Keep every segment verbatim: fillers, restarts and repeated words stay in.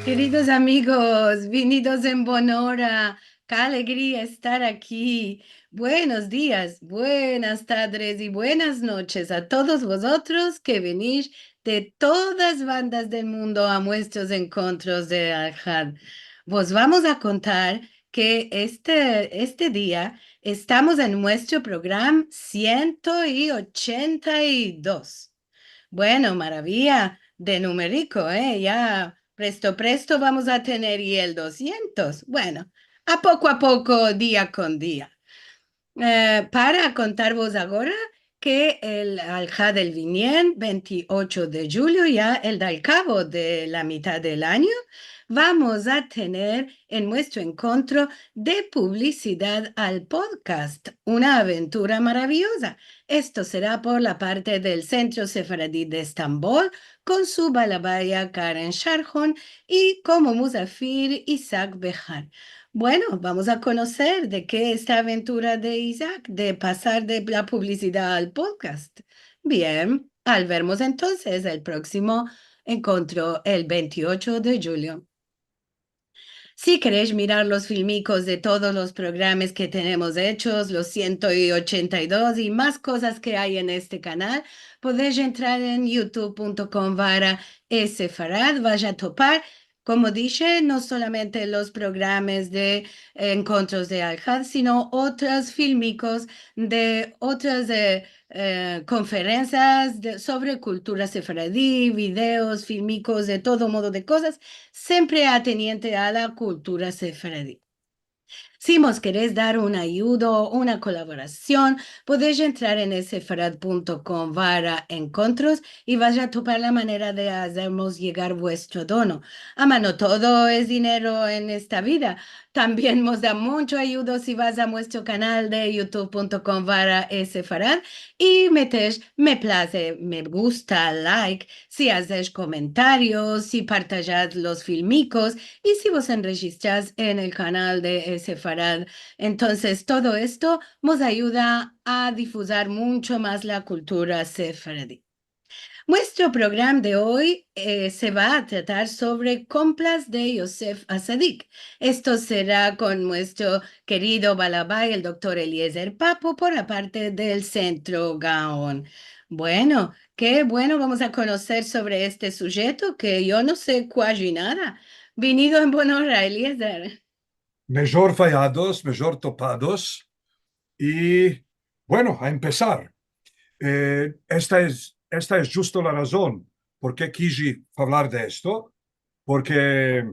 Keridos amigos, vinidos en bon ora. Ke alegria estar aki. Buenos dias, buenas tadres i buenas noches a todos vozotros ke venish de todas bandas del mundo a muestros enkontros de Alhad. Vos vamos a kontar ke este, este dia estamos en muestro program siento i ochenta i dos. Bueno, maraviya de numeriko, e? Ya presto, presto vamos a tener i el dosientos. Bueno, a poko a poko, dia kon dia. E, para kontarvos agora ke el Alhad del vinien, ventiocho de djulyo, ya el dal kavo de la mitad del anyo, vamos a tener en muestro enkontro de publisidad al podcast, una aventura maraviyoza. Esto sera por la parte del Sentro Sefaradi de Estambol, kon su balabaya Karen Sharhon i komo muzafir Isaac Bejar. Bueno, vamos a konoser de ke esta aventura de Isaac, de pasar de la publisidad al podcast. Bien, al vermos entonses el proksimo enkontro, el ventiocho de djulyo. Si keresh mirar los filmikos de todos los programas ke tenemos echos, los siento i ochenta i dos i mas kozas ke ay en este kanal, podesh entrar en youtube punto com barra sefarad, vash a topar, komo dishe, no solamente los programas de, e, enkontros de Alhad, sino otros filmikos de otras, e, e, konferensias de, sovre kultura sefaradi, videos, filmikos, de todo modo de kozas, siempre ateniente a la kultura sefaradi. Si mos keresh dar un ayudo, una kolaborasion, podesh entrar en sefarad punto com barra enkontros i vash a topar la manera de azermos yegar vuestro dono. Ama no todo es dinero en esta vida. Tambien mos da muncho ayudo si vas a muestro kanal de youtube punto com barra sefarad i metesh me plaze, me gusta, like, si azesh komentarios, si partajash los filmikos i si vos enrejistrash en el kanal de sefarad. Entonses, todo esto mos ayuda a difuzar muncho mas la kultura sefaradi. Muestro program de oy, e, se va a tratar sovre Komplas de Yosef Atzadik. Esto sera kon muestro kerido balabay, el doktor Eliezer Papo, por la parte del Sentro Gaon. Bueno, ke bueno, vamos a konoser sovre este sujeto ke yo no se kuaji nada. Vinido en bon ora, Eliezer. Mejor fayados, mejor topados. I, bueno, a empesar. E, esta es, esta es djusto la razon por ke kiji favlar de esto, porke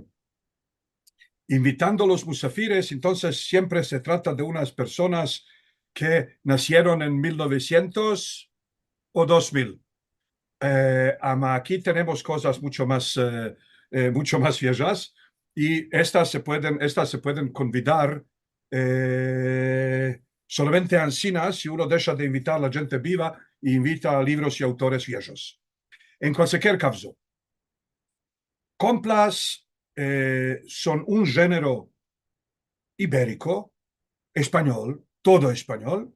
invitando los musafires, entonses siempre se trata de unas personas ke nasieron en mil novesientos o dos mil. E, ama aki tenemos kozas muncho mas, e, e, muncho mas viejas, i estas se pueden, estas se pueden konvidar, e, solamente ansina, si uno desha de invitar la djente biva i invita a livros i autores viejos. En kualkier kavzo, Komplas, e, son un jenero iberiko, espanyol, todo espanyol,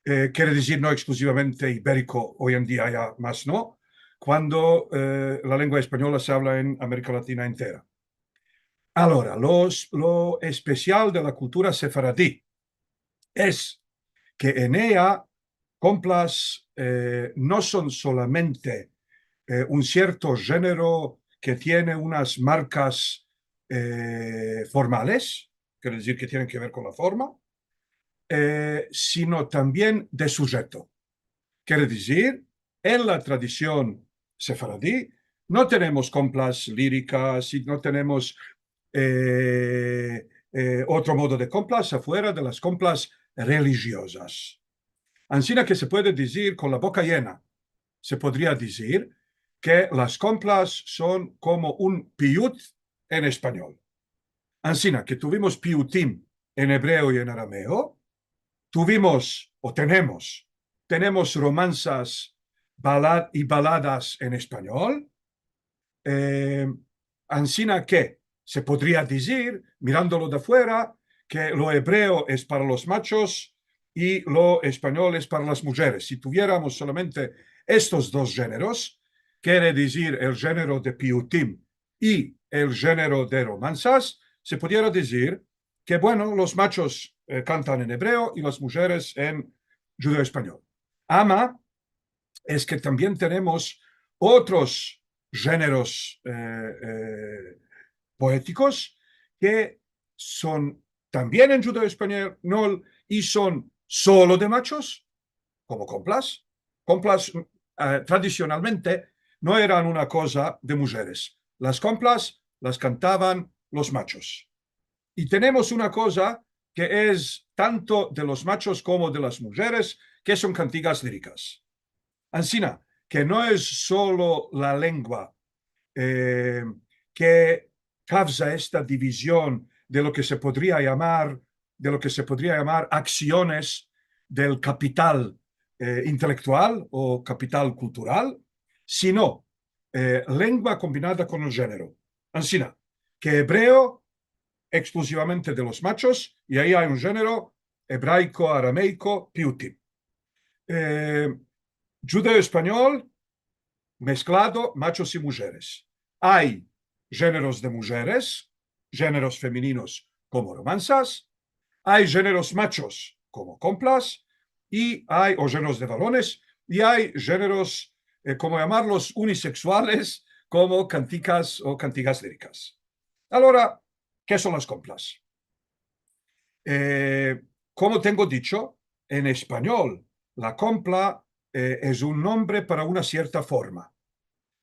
e, kere dizir no ekskluzivamente iberiko, oy en dia ya mas no, kuando, e, la lengua espanyola se avla en Amerika Latina entera. Agora, los, lo espesial de la kultura sefaradi es ke en eya Komplas, e, no son solamente, e, un sierto jenero ke tiene unas markas, e, formales, kere dizir ke tienen ke ver kon la forma, e, sino tambien de sujeto. Kere dizir, en la tradision sefaradi no tenemos komplas lirikas i no tenemos, e, e, otro modo de komplas afuera de las komplas relijiozas. Ansina ke se puede dizir kon la boka yena, se podria dizir ke las komplas son komo un piyut en espanyol. Ansina ke tuvimos piyutim en ebreo i en arameo, tuvimos, o tenemos, tenemos romansas, balad-, i baladas en espanyol, e, ansina ke se podria dizir, mirandolo de afuera, ke lo ebreo es para los machos i lo espanyol es para las mujeres. Si tuvieramos solamente estos dos jeneros, kere dizir el jenero de piyutim i el jenero de romansas, se pudiera dizir ke, bueno, los machos, e, kantan en ebreo i las mujeres en djudeo-espanyol. Ama es ke tambien tenemos otros jeneros, e, e, poetikos ke son tambien en djudeo-espanyol i son solo de machos, komo konplas. Konplas, e, tradisionalmente no eran una koza de mujeres. Las konplas las kantavan los machos. I tenemos una koza ke es tanto de los machos komo de las mujeres, ke son kantigas lirikas. Ansina ke no es solo la lengua, e, ke kavza esta divizion de lo ke se podria yamar, de lo ke se podria yamar aksiones del kapital, e, intelektual o kapital kultural, sino, e, lengua kombinada kon el jenero. Ansina ke ebreo eksklusivamente de los machos, i ayi ay un jenero ebraiko, arameiko, piyutim. E, djudeo-espanyol mesklado, machos i mujeres. Ay jeneros de mujeres, jeneros femininos komo romansas, ay jeneros machos komo konplas, i ay, o jeneros de varones, i ay jeneros, e, komo yamarlos, uniseksuales, komo kantikas o kantigas lirikas. Agora, ke son las konplas? E, komo tengo dicho, en espanyol, la konpla, e, es un nombre para una sierta forma.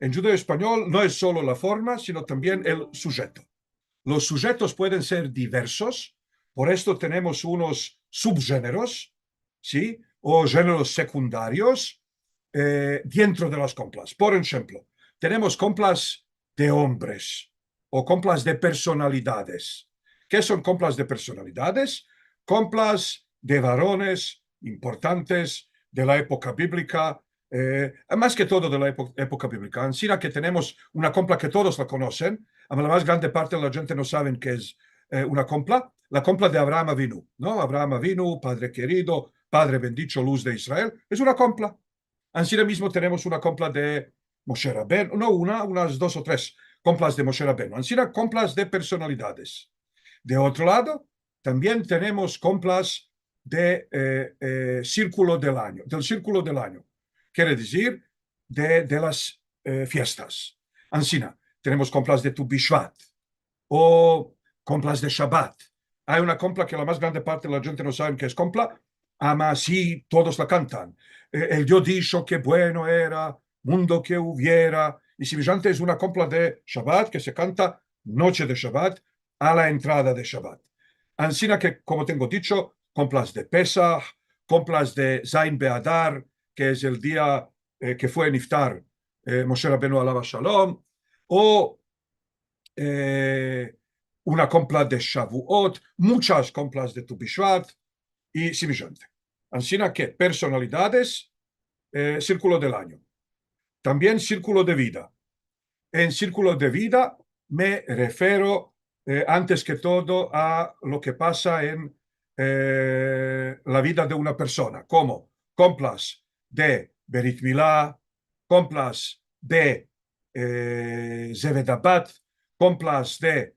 En djudeo-espanyol no es solo la forma, sino tambien el sujeto. Los sujetos pueden ser diversos, por esto tenemos unos subjeneros, si? O jeneros sekundarios, e, dientro de las konplas. Por enshemplo, tenemos konplas de ombres o konplas de personalidades. Ke son konplas de personalidades? Konplas de varones importantes de la epoka biblika, e, mas ke todo de la epo-, epoka biblika. Ansina ke tenemos una konpla ke todos la konosen, ama la mas grande parte de la djente no saven ke es, e, una konpla, la konpla de Avraham Avinu, no? Avraham Avinu, padre kerido, padre bendicho, luz de Israel, es una konpla. Ansina mizmo tenemos una konpla de Moshe Rabenu, no una, unas dos o tres konplas de Moshe Rabenu. Ansina konplas de personalidades. De otro lado, tambien tenemos konplas de, e, e, sirkulo del anyo, del sirkulo del anyo. Kere dizir de, de las, e, fiestas. Ansina, tenemos konplas de Tu Bishvat, o konplas de Shabat. Ay una konpla ke la mas grande parte de la djente no saven ke es konpla, ama si todos la kantan. E, el Dio disho ke bueno era mundo ke uviera, i simijante, es una konpla de Shabat ke se kanta noche de Shabat, a la entrada de Shabat. Ansina ke, komo tengo dicho, konplas de Pesah, konplas de Zayin Beadar, ke es el dia, e, ke fue niftar, e, Moshe Rabenu alav shalom, o, e, una konpla de Shavuot, muchas konplas de Tu Bishvat, i simijante. Ansina ke personalidades, e, sirkulo del anyo. Tambien sirkulo de vida. En sirkulo de vida me refero, e, antes ke todo a lo ke pasa en, e, la vida de una persona, komo konplas de Berit Mila, konplas de, e, Zeved Habat, konplas de,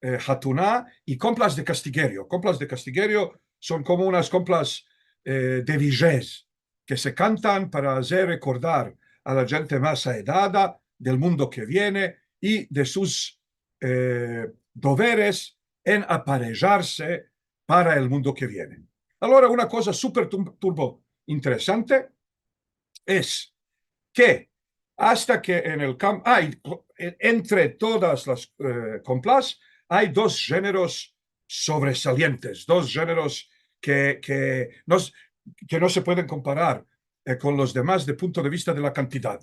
e, Hatuna i konplas de kastigerio. Konplas de kastigerio son komo unas konplas, e, de vijez ke se kantan para azer rekordar a la djente mas aedada del mundo ke viene i de sus, e, doveres en aparejarse para el mundo ke viene. Agora, una koza super tum-, turbo interesante es ke asta ke en el kam-, ay, e-, entre todas las, e, konplas, ay dos jeneros sobresalientes, dos jeneros ke, ke no s-, ke no se pueden komparar, e, kon los demas de punto de vista de la kantidad.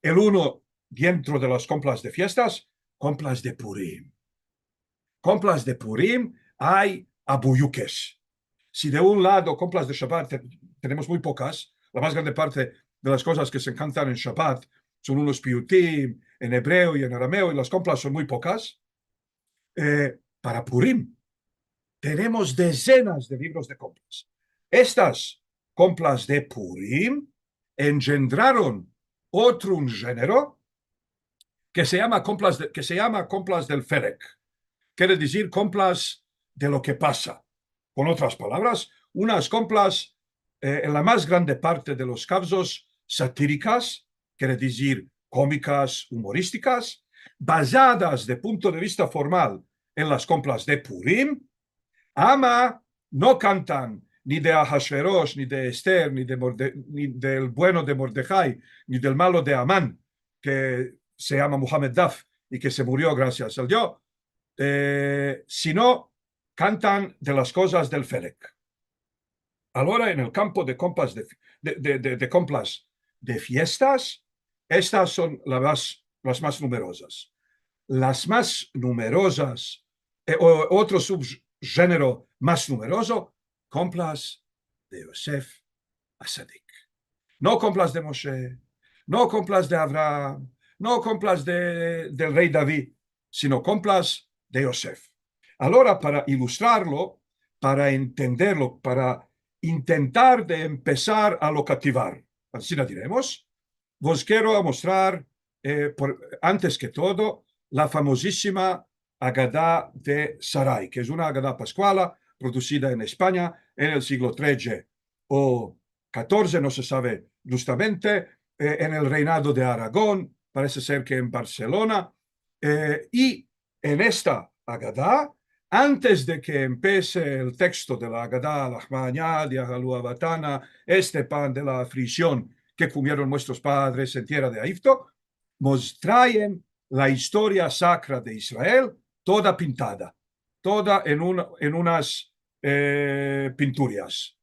El uno dientro de las konplas de fiestas, konplas de Purim. Konplas de Purim ay a buyukes. Si de un lado konplas de Shabat te-, tenemos muy pokas, la mas grande parte de las kozas ke se kantan en Shabat son unos piyutim, en ebreo i en arameo, i las konplas son muy pokas, e, para Purim tenemos dezenas de livros de konplas. Estas konplas de Purim enjendraron otro un jenero ke se yama komplas de, ke se yama komplas del felek. Kere dizir komplas de lo ke pasa. Kon otras palavras, unas komplas, eh, en la mas grande parte de los kavzos satirikas, kere dizir komikas, umoristikas, bazadas de punto de vista formal en las komplas de Purim, ama no kantan ni de Ahashverosh, ni de Ester, ni de Morde-, ni del bueno de Mordehai, ni del malo de Aman, ke se yama Muhammad Daf i ke se murio grasias al Dio, eh, sino kantan de las kozas del felek. Agora, en el kampo de komplas de, de, de, de, de komplas de fiestas, estas son la mas, las mas numerozas. Las mas numerozas, eh, o otro subgenero mas numerozo, komplas de Yosef Atzadik. No komplas de Moshe, no komplas de Avraham, no komplas de, del rey David, sino komplas de Yosef. Agora, para ilustrarlo, para entenderlo, para intentar de empesar a lo kativar, ansina diremos, vos kero amostrar, eh, por, antes ke todo, la famozisima Agada de Sarai, ke es una Agada paskuala produsida en Espanya en el siglo tredje o katorze, no se save djustamente, eh, en el reinado de Aragon, parese ser ke en Barselona, eh, i en esta Agada, antes de ke empese el teksto de la Agada, Lahmanya, Diahalu Avatana, este pan de la aflision ke kumieron muestros padres en tiera de Aigipto, mos traen la istoria sakra de Israel, toda pintada, toda en un, en unas, eh, pinturias.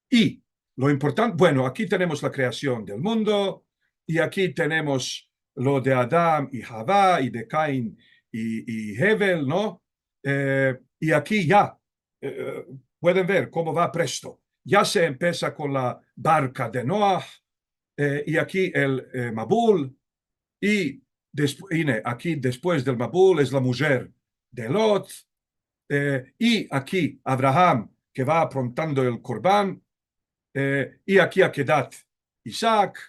I lo importante, bueno, aki tenemos la kreasion del mundo, i aki tenemos lo de Adam i Hava, i de Kain i, i Hevel, no? Eh, i aki ya, eh, pueden ver komo va presto. Ya se empesa kon la barka de Noah, eh, i aki el, eh, mabul, i despu-, ine, aki despues del mabul es la mujer de Lot, eh, i aki Abraham ke va aprontando el korban, eh, i aki Akedat Isaac,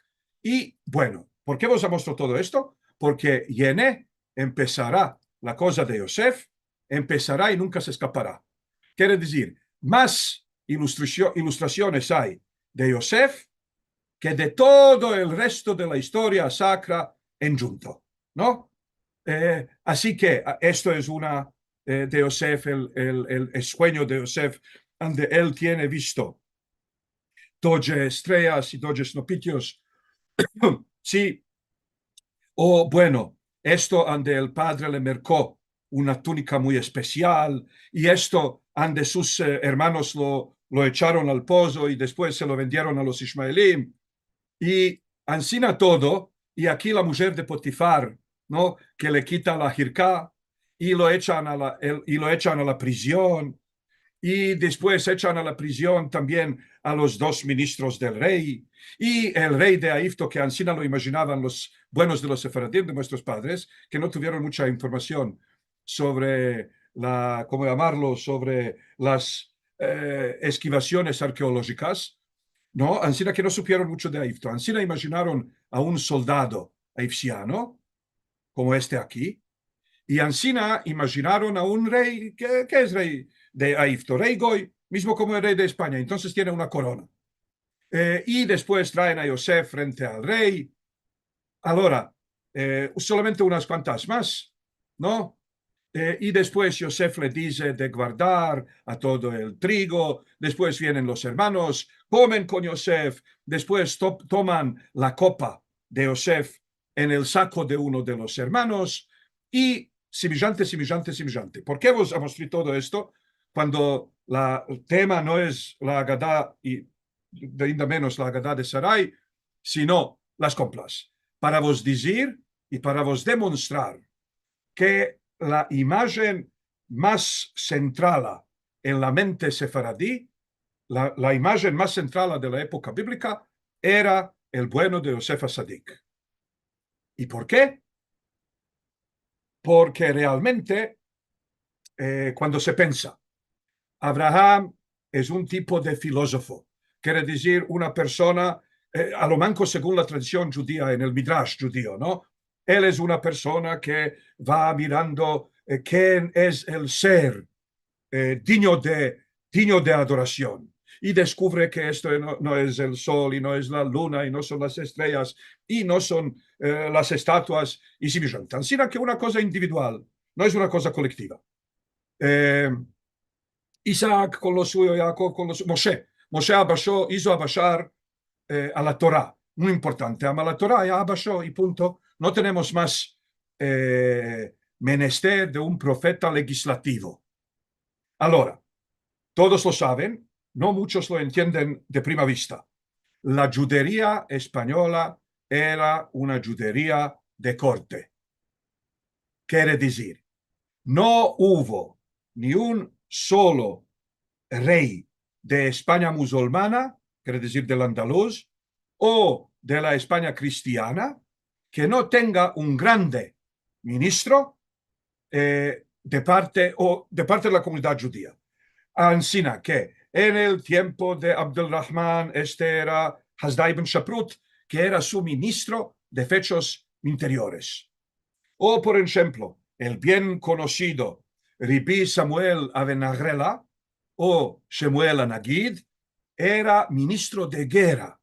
i, bueno, por ke vos amostro todo esto? Porke yene empesara la koza de Yosef, empesara i nunka se eskapara. Kere dizir, mas ilustrasio-, ilustrasiones ay de Yosef ke de todo el resto de la istoria sakra endjunto, no? Eh, ansi ke, a, esto es una, eh, de Yosef, el, el, el, el suenyo de Yosef, ande el tiene visto doje estreyas i doje snopitios. Si, o, bueno, esto ande el padre le merko una tunika muy espesial, i esto ande sus, eh, ermanos lo, lo echaron al pozo i despues se lo vendieron a los ishmaelim, i ansina todo, i aki la mujer de Potifar, no? Ke le kita la hirka, i lo echan a la, el, i lo echan a la prizion, i despues echan a la prizion tambien a los dos ministros del rey, i el rey de Aigipto, ke ansina lo imajinavan los buenos de los sefaradim, de muestros padres, ke no tuvieron mucha informasion sovre la, komo yamarlo, sovre las, eh, eskivasiones arkeolojikas, no? Ansina ke no supieron mucho de Aigipto. Ansina imajinaron a un soldado egipsiano, komo este aki, i ansina imajinaron a un rey, ke, ke es rey de Aigipto? Rey goy, mizmo komo el rey de Espanya, entonses tiene una korona. Eh, i despues traen a Yosef frente al rey. Agora, eh, solamente unas kuantas mas, no? Eh, i despues Yosef le dize de guardar a todo el trigo, despues vienen los ermanos, komen kon Yosef, despues to-, toman la kopa de Yosef en el sako de uno de los ermanos, i simijante, simijante, simijante. Por ke vos amostri todo esto? Kuando la tema no es la Agada, i de ainda menos la Agada de Sarai, sino las komplas. Para vos dizir i para vos demonstrar ke la imajen mas sentrala en la mente sefaradi, la, la imajen mas sentrala de la epoka biblika era el bueno de Yosef Atzadik. I por ke? Porke realmente, eh, kuando se pensa, Abraham es un tipo de filozofo, kere dizir una persona, eh, a lo manko segun la tradision djudia en el Midrash djudio, no? El es una persona ke va mirando, eh, ken es el ser, eh, dinyo de, dinyo de adorasion. I deskuvre ke esto no, no es el sol, i no es la luna, i no son las estreyas, i no son, eh, las estatuas, i si mijon. Ansina ke una koza individual, no es una koza kolektiva. Eh, Isaac kon lo suyo, Yaakov kon lo suyo, Moshe. Moshe abasho, izo abashar, eh, a la Torá, muy importante. Ama la Torá ya abasho i punto. No tenemos mas, eh, menester de un profeta legislativo. Agora, todos lo saven, no muchos lo entienden de prima vista. La djuderia espanyola era una djuderia de korte. Kere dizir, no uvo ni un solo rey de Espanya muzulmana, kere dizir del andaluz, o de la Espanya kristiana, ke no tenga un grande ministro, eh, de parte, o de parte de la komunidad djudia. Ansina ke en el tiempo de Abdelrahman, este era Hasdai ben Shaprut, ke era su ministro de fechos interiores. O, por enshemplo, el bien konosido Ribi Samuel Avenarela, o Shemuel Anagid, era ministro de gerra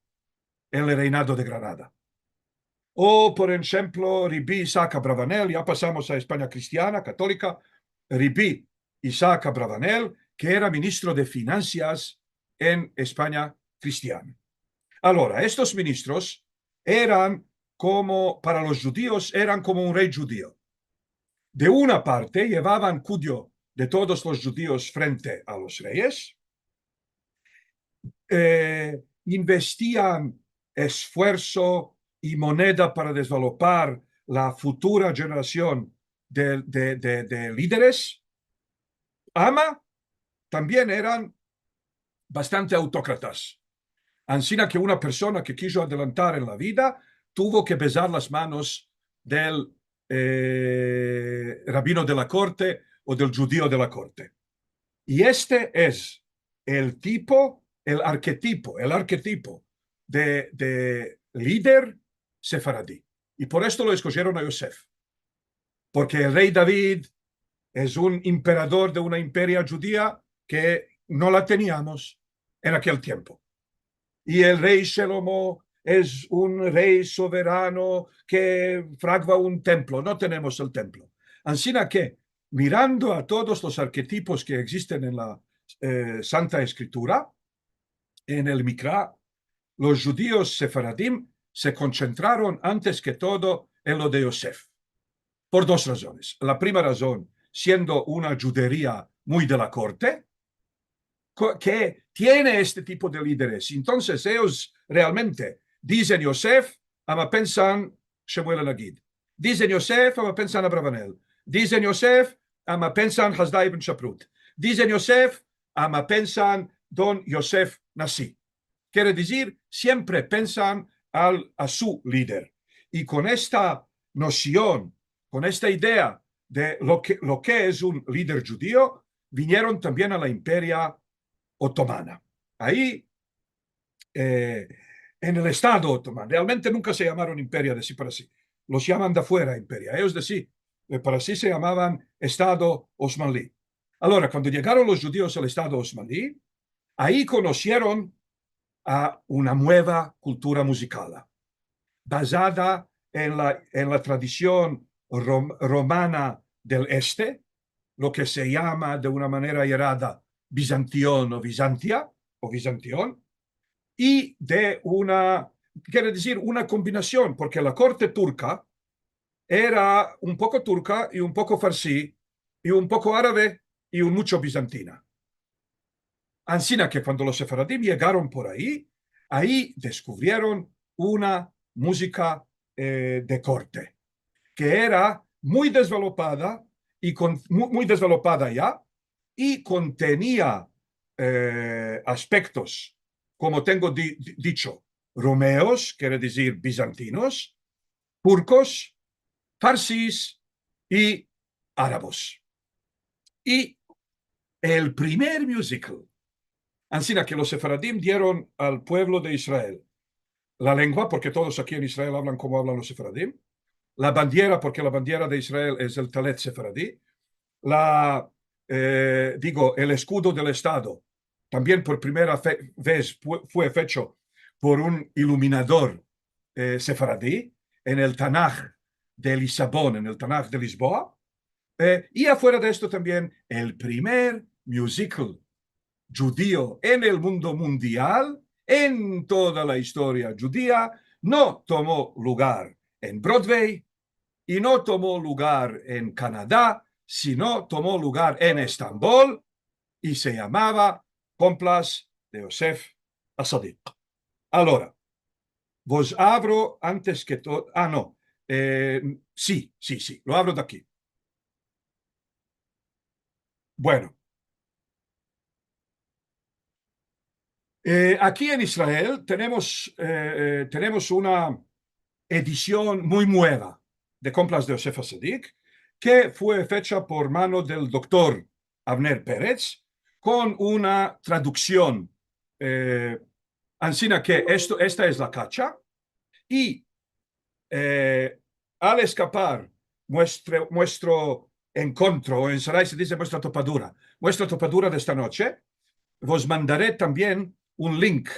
en el reinado de Granada. O, por enshemplo, Ribi Isaac Abravanel, ya pasamos a Espanya kristiana, katolika, Ribi Isaac Abravanel, ke era ministro de finansias en Espanya kristiana. Agora, estos ministros eran komo, para los djudios, eran komo un rey djudio. De una parte, yevavan kudio de todos los djudios frente a los reyes, eh, investian esfuerso i moneda para desvelopar la futura jenerasion de, de, de, de lideres, ama tambien eran bastante autokratas. Ansina ke una persona ke kijo adelantar en la vida tuvo ke bezar las manos del, eh, rabino de la korte o del djudio de la korte. I este es el tipo, el arketipo, el arketipo de, de lider sefaradi. I por esto lo eskojieron a Yosef. Porke el rey David es un imperador de una imperia djudia ke no la teniamos en akel tiempo. I el rey Shelomo es un rey soverano ke fragua un templo. No tenemos el templo. Ansina ke, mirando a todos los arketipos ke egzisten en la, eh, Santa Eskritura, en el Mikra, los djudios sefaradim se konsentraron antes ke todo en lo de Yosef. Por dos razones. La prima razon, siendo una djuderia muy de la korte, ko-, ke tiene este tipo de lideres. Entonses, eyos realmente dizen Yosef, ama pensan Shemuel Anagid. Dizen Yosef, ama pensan Abravanel. Dizen Yosef, ama pensan Hasdai ben Shaprut. Dizen Yosef, ama pensan Don Yosef Nasi. Kere dizir, siempre pensan al, a su lider. I kon esta nosion, kon esta idea de lo ke, lo ke es un lider djudio, vinieron tambien a la imperia otomana. Ayi, eh, en el Estado otomano, realmente nunka se yamaron imperia de si para si. Los yaman de afuera imperia. Eyos de si, eh, para si se yamavan Estado osmanli. Agora, kuando yegaron los djudios al Estado osmanli, ayi konosieron a una mueva kultura muzikala, bazada en la, en la tradision rom-, romana del este, lo ke se yama de una manera yerada Bizantion o Bizantia, o Bizantion, i de una, kere dizir, una kombinasion, porke la korte turka era un poko turka i un poko farsi i un poko arabe i un mucho bizantina. Ansina ke kuando los sefaradim yegaron por ayi, ayi deskuvrieron una muzika, eh, de korte, ke era muy desvelopada i kon-, mu-, muy desvelopada ya, i kontenia, eh, aspektos, komo tengo di-, di-, dicho, romeos, kere dizir bizantinos, turkos, farsis i arabos. I el primer musical, ansina ke los sefaradim dieron al puevlo de Israel la lengua, porke todos aki en Israel avlan komo avlan los sefaradim, la bandiera, porke la bandiera de Israel es el talet sefaradi, la, eh, digo, el eskudo del Estado, tambien por primera fe-, vez fue, fue fecho por un iluminador, eh, sefaradi en el Tanaj de Lisabon, en el Tanaj de Lisboa. Eh, i afuera de esto tambien, el primer musical djudio en el mundo mundial, en toda la istoria djudia, no tomo lugar en Broadway i no tomo lugar en Kanada, sino tomo lugar en Estambol i se yamava Komplas de Yosef Asadik. Alora, vos avro antes ke to-, a, no. Eh, si, si, si, lo avro de aki. Bueno. Eh, aki en Israel tenemos, eh, eh, tenemos una edision muy mueva de Komplas de Yosef Asadik, ke fue fecha por mano del doktor Avner Perez, kon una traduksion, eh, ansina ke esto, esta es la kacha, i, eh, al eskapar muestro, muestro enkontro, o en Sarai se dize muestra topadura, muestra topadura de esta noche, vos mandare tambien un link.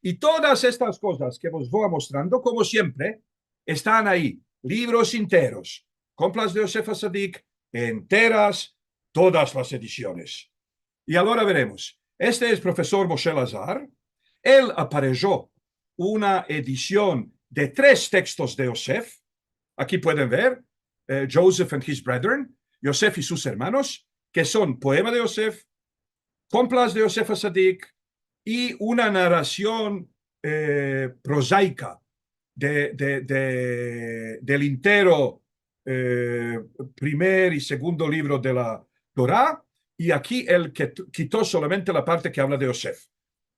I todas estas kozas ke vos vo amostrando, komo siempre, estan ayi, livros enteros, Komplas de Yosef Asadik, enteras, todas las edisiones. I agora veremos. Este es profesor Moshe Lazar. El aparejo una edision de tres tekstos de Yosef. Aki pueden ver, eh, Joseph and His Brethren, Yosef i sus ermanos, ke son poema de Yosef, Komplas de Yosef Asadik i una narasion, eh, prozaika de, de, de, del entero, eh, primer i segundo livro de la Tora, i aki el ke-, kito solamente la parte ke avla de Yosef.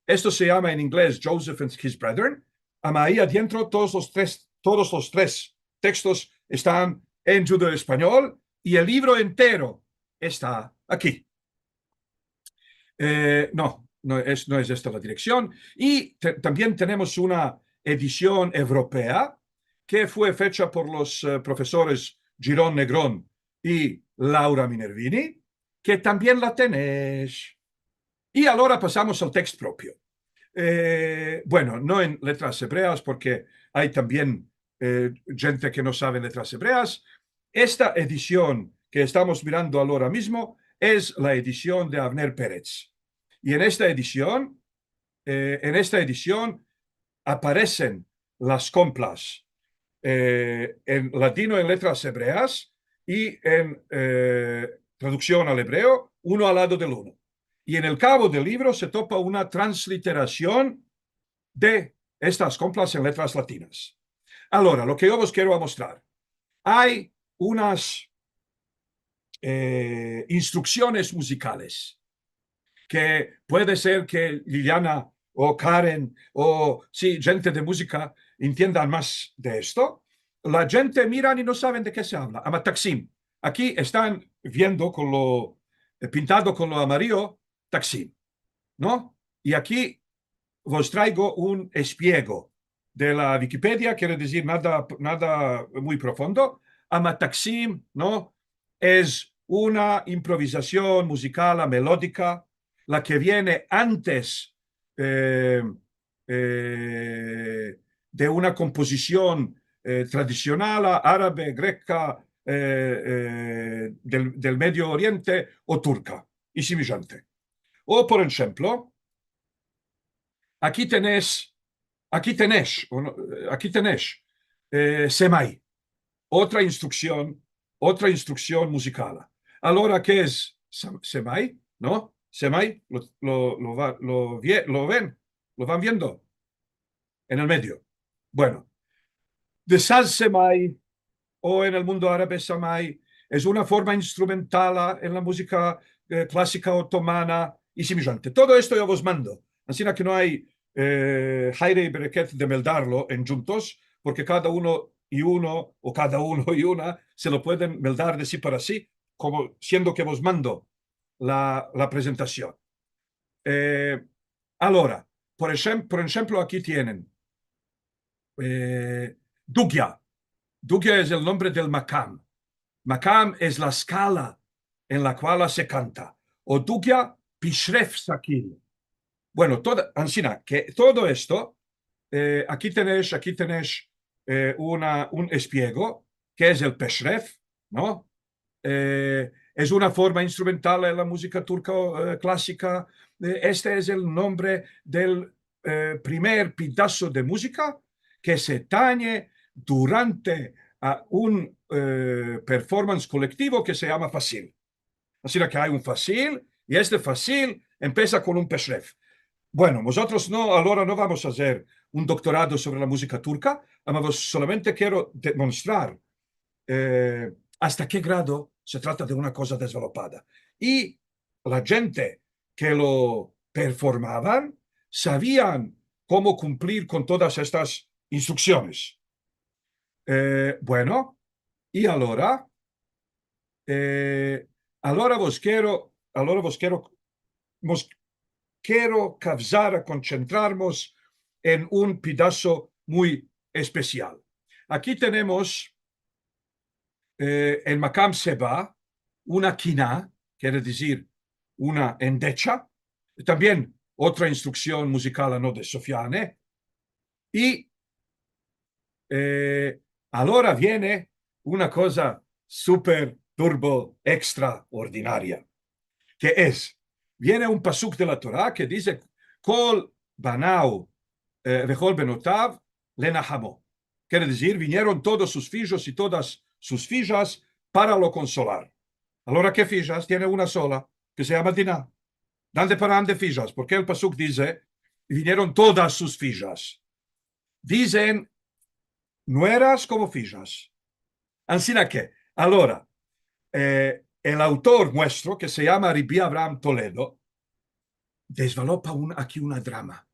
Esto se yama en inglez Joseph and His Brethren, ama ayi adientro todos los tres, todos los tres tekstos estan en djudeo-espanyol i el livro entero esta aki. Eh, no, no es, no es esta la direksion. I te-, tambien tenemos una edision evropea ke fue fecha por los, eh, profesores Giron Negron i Laura Minervini, ke tambien la tenesh. I agora pasamos al tekst propio. Eh, bueno, no en letras ebreas, porke ay tambien, eh, djente ke no save letras ebreas. Esta edision ke estamos mirando agora mizmo es la edision de Avner Perez. I en esta edision, eh, en esta edision aparesen las komplas, eh, en ladino en letras ebreas i en, eh, traduksion al ebreo, uno al lado del uno. I en el kavo del livro se topa una transliterasion de estas komplas en letras latinas. Agora, lo ke yo vos kero amostrar, ay unas, eh, instruksiones muzikales ke puede ser ke Liliana o Karen o, si, djente de muzika entiendan mas de esto. La djente miran i no saven de ke se avla. Ama taksim. Aki estan viendo kon lo, eh, pintado kon lo amarillo, taksim, no? I aki vos traigo un espiego de la Wikipedia, kere dizir nada, nada muy profundo, ama taksim, no? Es una improvizasion muzikala, melodika, la ke viene antes, eh, eh, de una kompozision, eh, tradisionala, arabe, greka, eh, eh, del, del Medio Oriente o turka, i simijante. O, por enshemplo, aki tenesh, aki tenesh, o no, eh, aki tenesh, eh, semai, otra instruksion, otra instruksion muzikala. Agora, ke es sem-, semai, no? Semai, lo, lo, lo va-, lo vie-, lo ven, lo van viendo en el medio. Bueno, de saz semai, o en el mundo arabe samai, es una forma instrumentala en la muzika, eh, klasika otomana, i simijante. Todo esto yo vos mando. Ansina ke no ay, eh, haire i bereket de meldarlo en djuntos, porke kada uno i uno, o kada uno i una, se lo pueden meldar de si para si, komo siendo ke vos mando la, la prezentasion. Eh, agora, por enshemplo, por enshemplo, aki tienen, eh, dugia. Dugya es el nombre del makam. Makam es la skala en la kuala se kanta. O dugya pishref sakil. Bueno, toda, ansina, ke todo esto, eh, aki tenesh, aki tenesh, eh, una, un espiego, ke es el peshref, no? Eh, es una forma instrumental en la muzika turka, eh, klasika. Eh, este es el nombre del, eh, primer pedaso de muzika ke se tanye durante a un, eh, performance kolektivo ke se yama fasil. Ansina ke ay un fasil, i este fasil empesa kon un peshref. Bueno, mozotros no, agora no vamos a azer un doktorado sovre la muzika turka, ama vos solamente kero demonstrar, eh, asta ke grado se trata de una koza dezvelopada. I la djente ke lo performavan savian komo kumplir kon todas estas instruksiones. Eh, bueno, i agora, eh, agora vos kero, agora vos kero, vos kero kavzar a kontsentrarmos en un pedaso muy espesial. Aki tenemos, eh, en makam seba, una kina, kere dizir una endecha, tambien otra instruksion muzikal a no de Sofiane, i, eh, agora viene una koza super turbo ekstraordinaria, ke es, viene un pasuk de la Tora ke dize, "Kol banau, eh, vekol benotav lenahamo." Kere dizir, vinieron todos sus fijos i todas sus fijas para lo konsolar. Agora, ke fijas? Tiene una sola, ke se yama Dina. Dande para ande fijas? Porke el pasuk dize, "Vinieron todas sus fijas." Dizen nueras komo fijas. Ansina ke, agora, eh, el autor muestro, ke se yama Rabbi Avraham Toledo, dezvelopa un, aki una drama.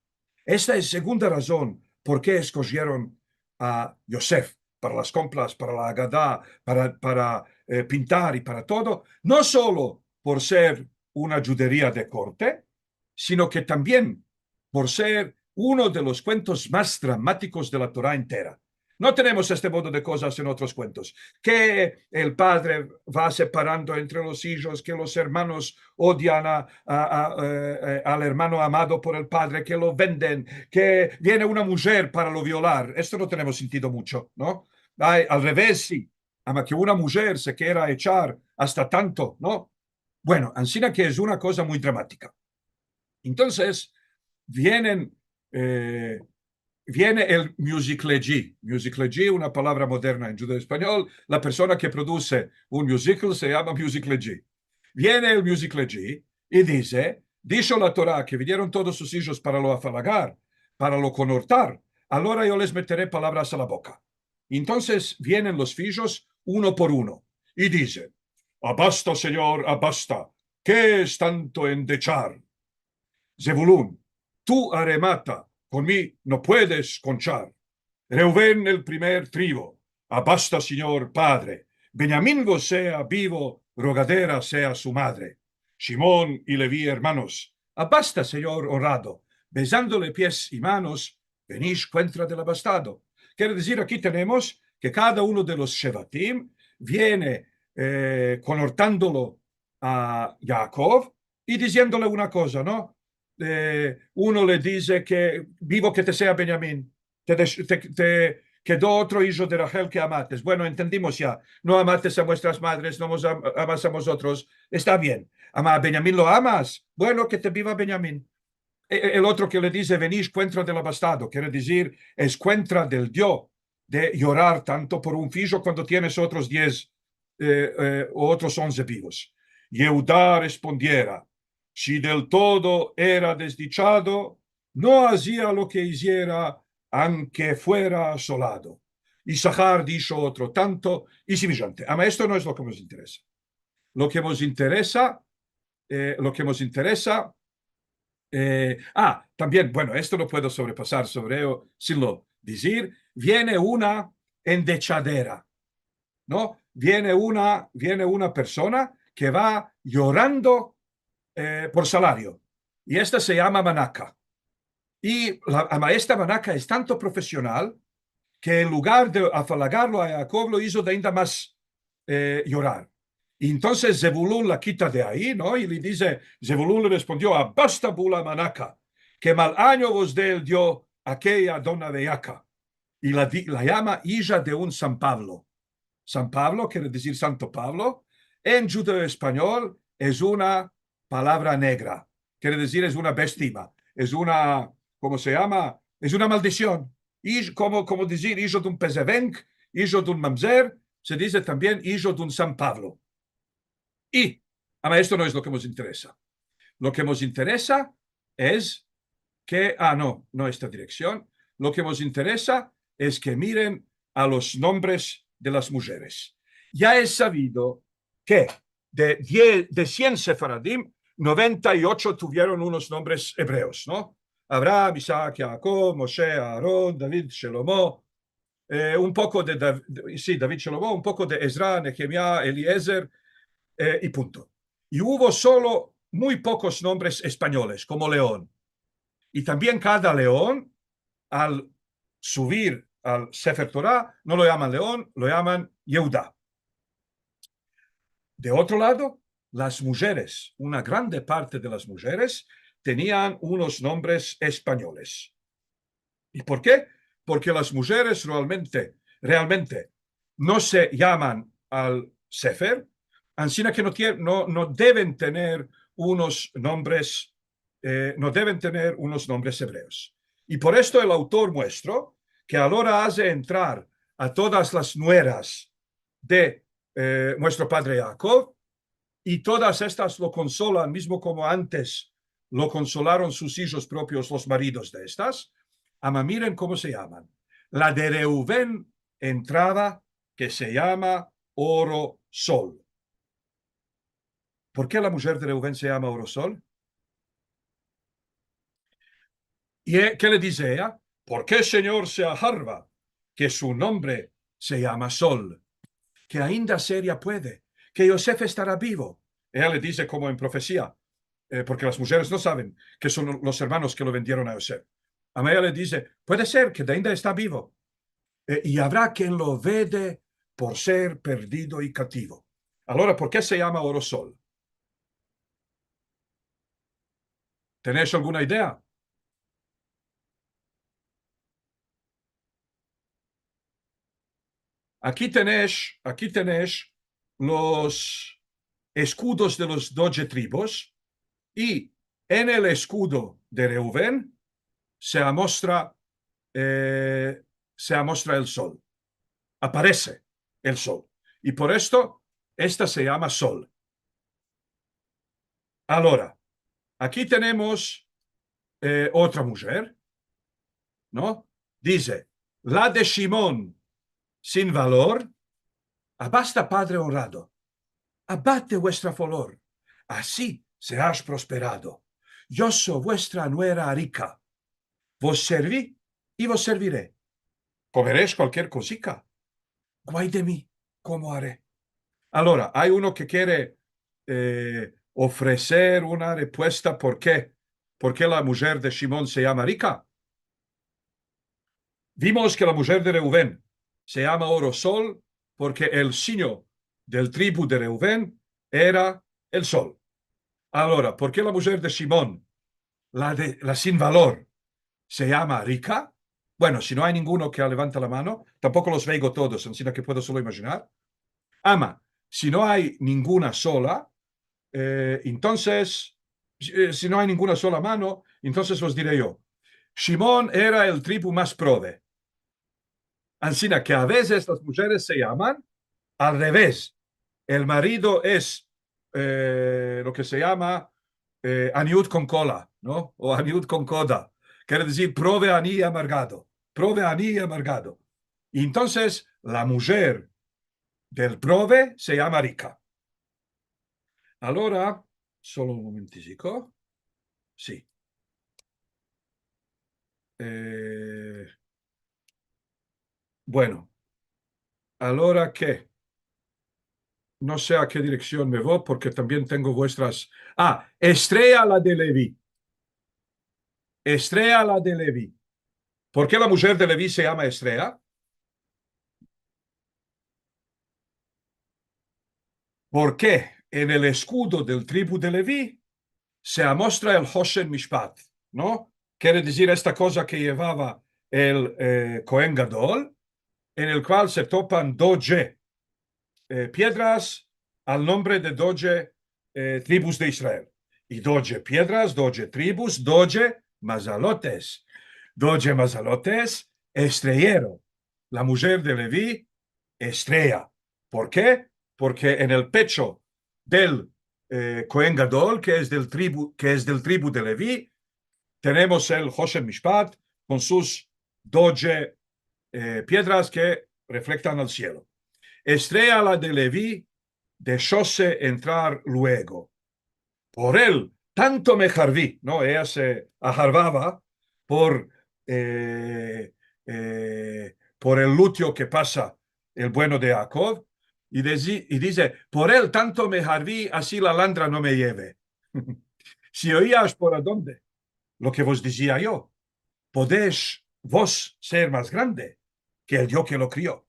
Esta es segunda razon porke eskojieron a Yosef para las kompras, para la Agada, para, para, eh, pintar i para todo, no solo por ser una djuderia de korte, sino ke tambien por ser uno de los kuentos mas dramatikos de la Tora entera. No tenemos este modo de kozas en otros kuentos, ke el padre va separando entre los ijos, ke los ermanos odian a, a, a, eh, eh, al ermano amado por el padre, ke lo venden, ke viene una mujer para lo violar. Esto no tenemos sentido mucho, no? Ay, al reves, si. Ama ke una mujer se kera echar asta tanto, no? Bueno, ansina ke es una koza muy dramatika. Entonses, vienen, eh, viene el musiclegi. Musiclegi, una palavra moderna en djudeo-espanyol, la persona ke produse un musical se yama musiclegi. Viene el musiclegi i dize, "Disho la Tora ke vinieron todos sus ijos para lo afalagar, para lo konortar, agora yo les metere palavras a la boka." Entonses vienen los fijos uno por uno i dizen, "Abasta, Senyor, abasta, ke es tanto endechar? Zevulun, tu aremata, kon mi no puedes konchar. Reuven el primer tribo, abasta, Senyor, padre. Benyamin vos sea bivo, rogadera sea su madre. Shimon i Levi, ermanos, abasta, Senyor onrado, bezandole pies i manos, venish kuentra del abastado." Kere dizir, aki tenemos ke kada uno de los shevatim viene, eh, konortandolo a Yaakov i diziendole una koza, no? Eh, uno le dize ke, "Bivo ke te sea Benyamin, te desh-, te, te kedo otro ijo de Rahel ke amates. Bueno, entendimos ya. No amates a muestras madres, no mos am-, amas a mozotros. Esta bien. Ama a Benyamin lo amas. Bueno, ke te biva Benyamin." E-, e-, el otro ke le dize, "Venish kuentra del abastado", kere dizir, es kuentra del dio de yorar tanto por un fijo kuando tienes otros diez, eh, eh, o otros onze bivos. Yehuda respondiera, "Si del todo era desdichado, no azia lo ke iziera, aunke fuera asolado." Isahar disho otro tanto, i simijante. Ama esto no es lo ke mos interesa. Lo ke mos interesa, eh, lo ke mos interesa, eh, ah, tambien, bueno, esto no puedo sovrepasar sovre eyo sin lo dizir, viene una endechadera, no? Viene una, viene una persona ke va yorando, eh, por salario. I esta se yama Manaka. I la, ama esta Manaka es tanto profesional ke en lugar de afalagarlo a Yaakov, lo izo de ainda mas, eh, yorar. I entonses Zevulun la kita de ayi, no? I le dize, Zevulun le respondio, "Abasta bula manaka, ke mal anyo vos de el Dio akeya dona veyaka." I la di-, la yama ija de un San Pavlo. San Pavlo kere dizir Santo Pavlo. En djudeo-espanyol es una palavra negra. Kere dizir es una bestima, es una, komo se yama? Es una maldision. Ij-, komo, komo dizir ijo de un pezevenk, ijo de un mamzer, se dize tambien ijo de un San Pavlo. I, ama, esto no es lo ke mos interesa. Lo ke mos interesa es ke, a, no, no esta direksion. Lo ke mos interesa es ke miren a los nombres de las mujeres. Ya es savido ke de diez, de sien sefaradim, noventa i ocho tuvieron unos nombres ebreos, no? Abraham, Isaac, Yaakov, Moshe, Aaron, David, Shelomo, eh, un poko de Dav-, de, si, David, Shelomo, un poko de Ezra, Nehemia, Eliezer, eh, i punto. I uvo solo muy pokos nombres espanyoles, komo Leon. I tambien kada Leon, al suvir al Sefer Tora, no lo yaman Leon, lo yaman Yehuda. De otro lado, las mujeres, una grande parte de las mujeres, tenian unos nombres espanyoles. I por ke? Porke las mujeres realmente, realmente no se yaman al Sefer, ansina ke no tie-, no, no deven tener unos nombres, eh, no deven tener unos nombres ebreos. I por esto el autor muestro ke alora aze entrar a todas las nueras de, eh, muestro padre Yaakov, i todas estas lo konsolan, mizmo komo antes lo konsolaron sus ijos propios los maridos de estas. Ama, miren komo se yaman. La de Reuven entrava, ke se yama Oro Sol. Por ke la mujer de Reuven se yama Oro Sol? I, e, ke le dize eya? Por ke, Senyor, se aharva ke su nombre se yama Sol? Ke ainda seria puede, ke Yosef estara bivo. Eya le dize komo en profesia, eh, porke las mujeres no saven ke son los ermanos ke lo vendieron a Yosef. Ama eya le dize, puede ser ke ainda esta bivo. Eh, i avra ken lo vede por ser perdido i kativo. Alora, por ke se yama Oro Sol? Tenesh alguna idea? Aki tenesh, aki tenesh los eskudos de los dodje tribos, i en el eskudo de Reuven se amostra, eh, se amostra el sol. Aparese el sol. I por esto, esta se yama Sol. Alora, aki tenemos, eh, otra mujer, no? Dize, la de Shimon sin valor, abasta padre onrado, abate vuestra folor, ansi seash prosperado. Yo so vuestra nuera rika, vos servi i vos servire. Komeresh kualkier kozika. Guay de mi, komo are? Alora, ay uno ke kere, eh, ofreser una repuesta por ke, por ke la mujer de Shimon se yama rika. Vimos ke la mujer de Reuven se yama Oro Sol porke el sinyo del tribu de Reuven era el sol. Alora, por ke la mujer de Shimon, la de, la sin valor, se yama rika? Bueno, si no ay ninguno ke levanta la mano, tampoko los veigo todos, ansina ke puedo solo imajinar. Ama, si no ay ninguna sola, eh, entonses, si, eh, si no ay ninguna sola mano, entonses vos dire yo, Shimon era el tribu mas prove. Ansina ke a vezes las mujeres se yaman al reves. El marido es, eh, lo ke se yama, eh, aniut kon kola, no? O aniut kon koda. Kere dizir prove, ani i amargado. Prove, ani i amargado. I entonses, la mujer del prove se yama rika. Alora, solo un momentiziko. Si. Eh, bueno, alora ke, no se a ke direksion me vo, porke tambien tengo vuestras. A, Estrea la de Levi. Estrea la de Levi. Por ke la mujer de Levi se yama Estrea? Porke en el eskudo del tribu de Levi se amostra el Hoshen Mishpat, no? Kere dizir esta koza ke yevava el, eh, Kohen Gadol, en el kual se topan dodje, eh, piedras al nombre de dodje, eh, tribus de Israel. I dodje piedras, dodje tribus, dodje mazalotes. Dodje mazalotes, estreyero. La mujer de Levi, estreya. Porke? Porke en el pecho del, eh, Kohen Gadol, ke es del tribu, ke es del tribu de Levi, tenemos el Hoshen Mishpat kon sus dodje, eh, piedras ke reflektan al sielo. Estreya la de Levi deshose entrar luego. Por el tanto me harvi, no? Eya se aharvava por, eh, eh, por el lutio ke pasa el bueno de Yaakov, i dezi-, i dize, "Por el tanto me harvi, ansi la landra no me yeve." Si oias por adonde lo ke vos dizia yo, podesh vos ser mas grande ke el Dio ke lo krio.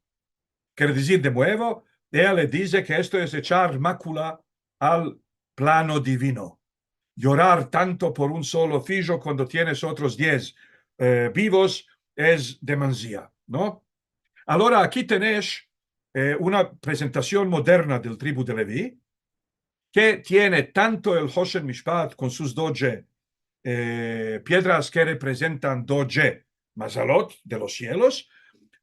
Kere dizir, de muevo, eya le dize ke esto es echar makula al plano divino. Yorar tanto por un solo fijo kuando tienes otros diez, eh, bivos es demanzia, no? Alora, aki tenesh, eh, una prezentasion moderna del tribu de Levi, ke tiene tanto el Hoshen Mishpat kon sus dodje, eh, piedras ke reprezentan dodje mazalot de los sielos,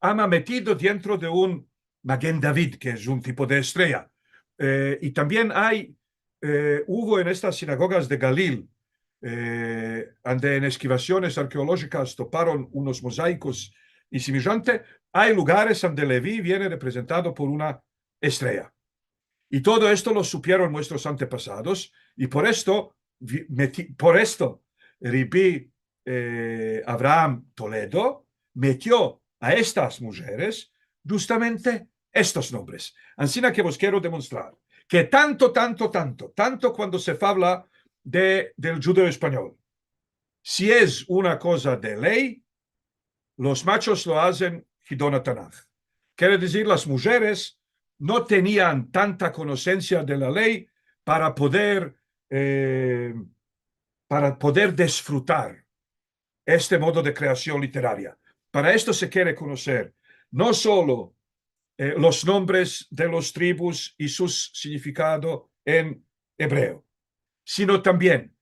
ama metido dentro de un Magen David, ke es un tipo de estreya. Eh, i tambien ay, eh, uvo en estas sinagogas de Galil, eh, ande en eskivasiones arkeolojikas toparon unos mozaikos i simijante, ay lugares ande Levi viene reprezentado por una estreya. I todo esto lo supieron muestros antepasados, i por esto vi-, meti-, por esto Rabbi, eh, Avraham Toledo metio a estas mujeres justamente estos nombres. Ansina ke vos kero demonstrar ke tanto, tanto, tanto, tanto kuando se favla de, del djudeo-espanyol, si es una koza de ley, los machos lo azen hidon atanah. Kere dizir, las mujeres no tenian tanta konosensia de la ley para poder, eh, para poder disfrutar este modo de kreasion literaria. Para esto se kere konoser no solo, eh, los nombres de los tribus i su signifikado en ebreo, sino tambien,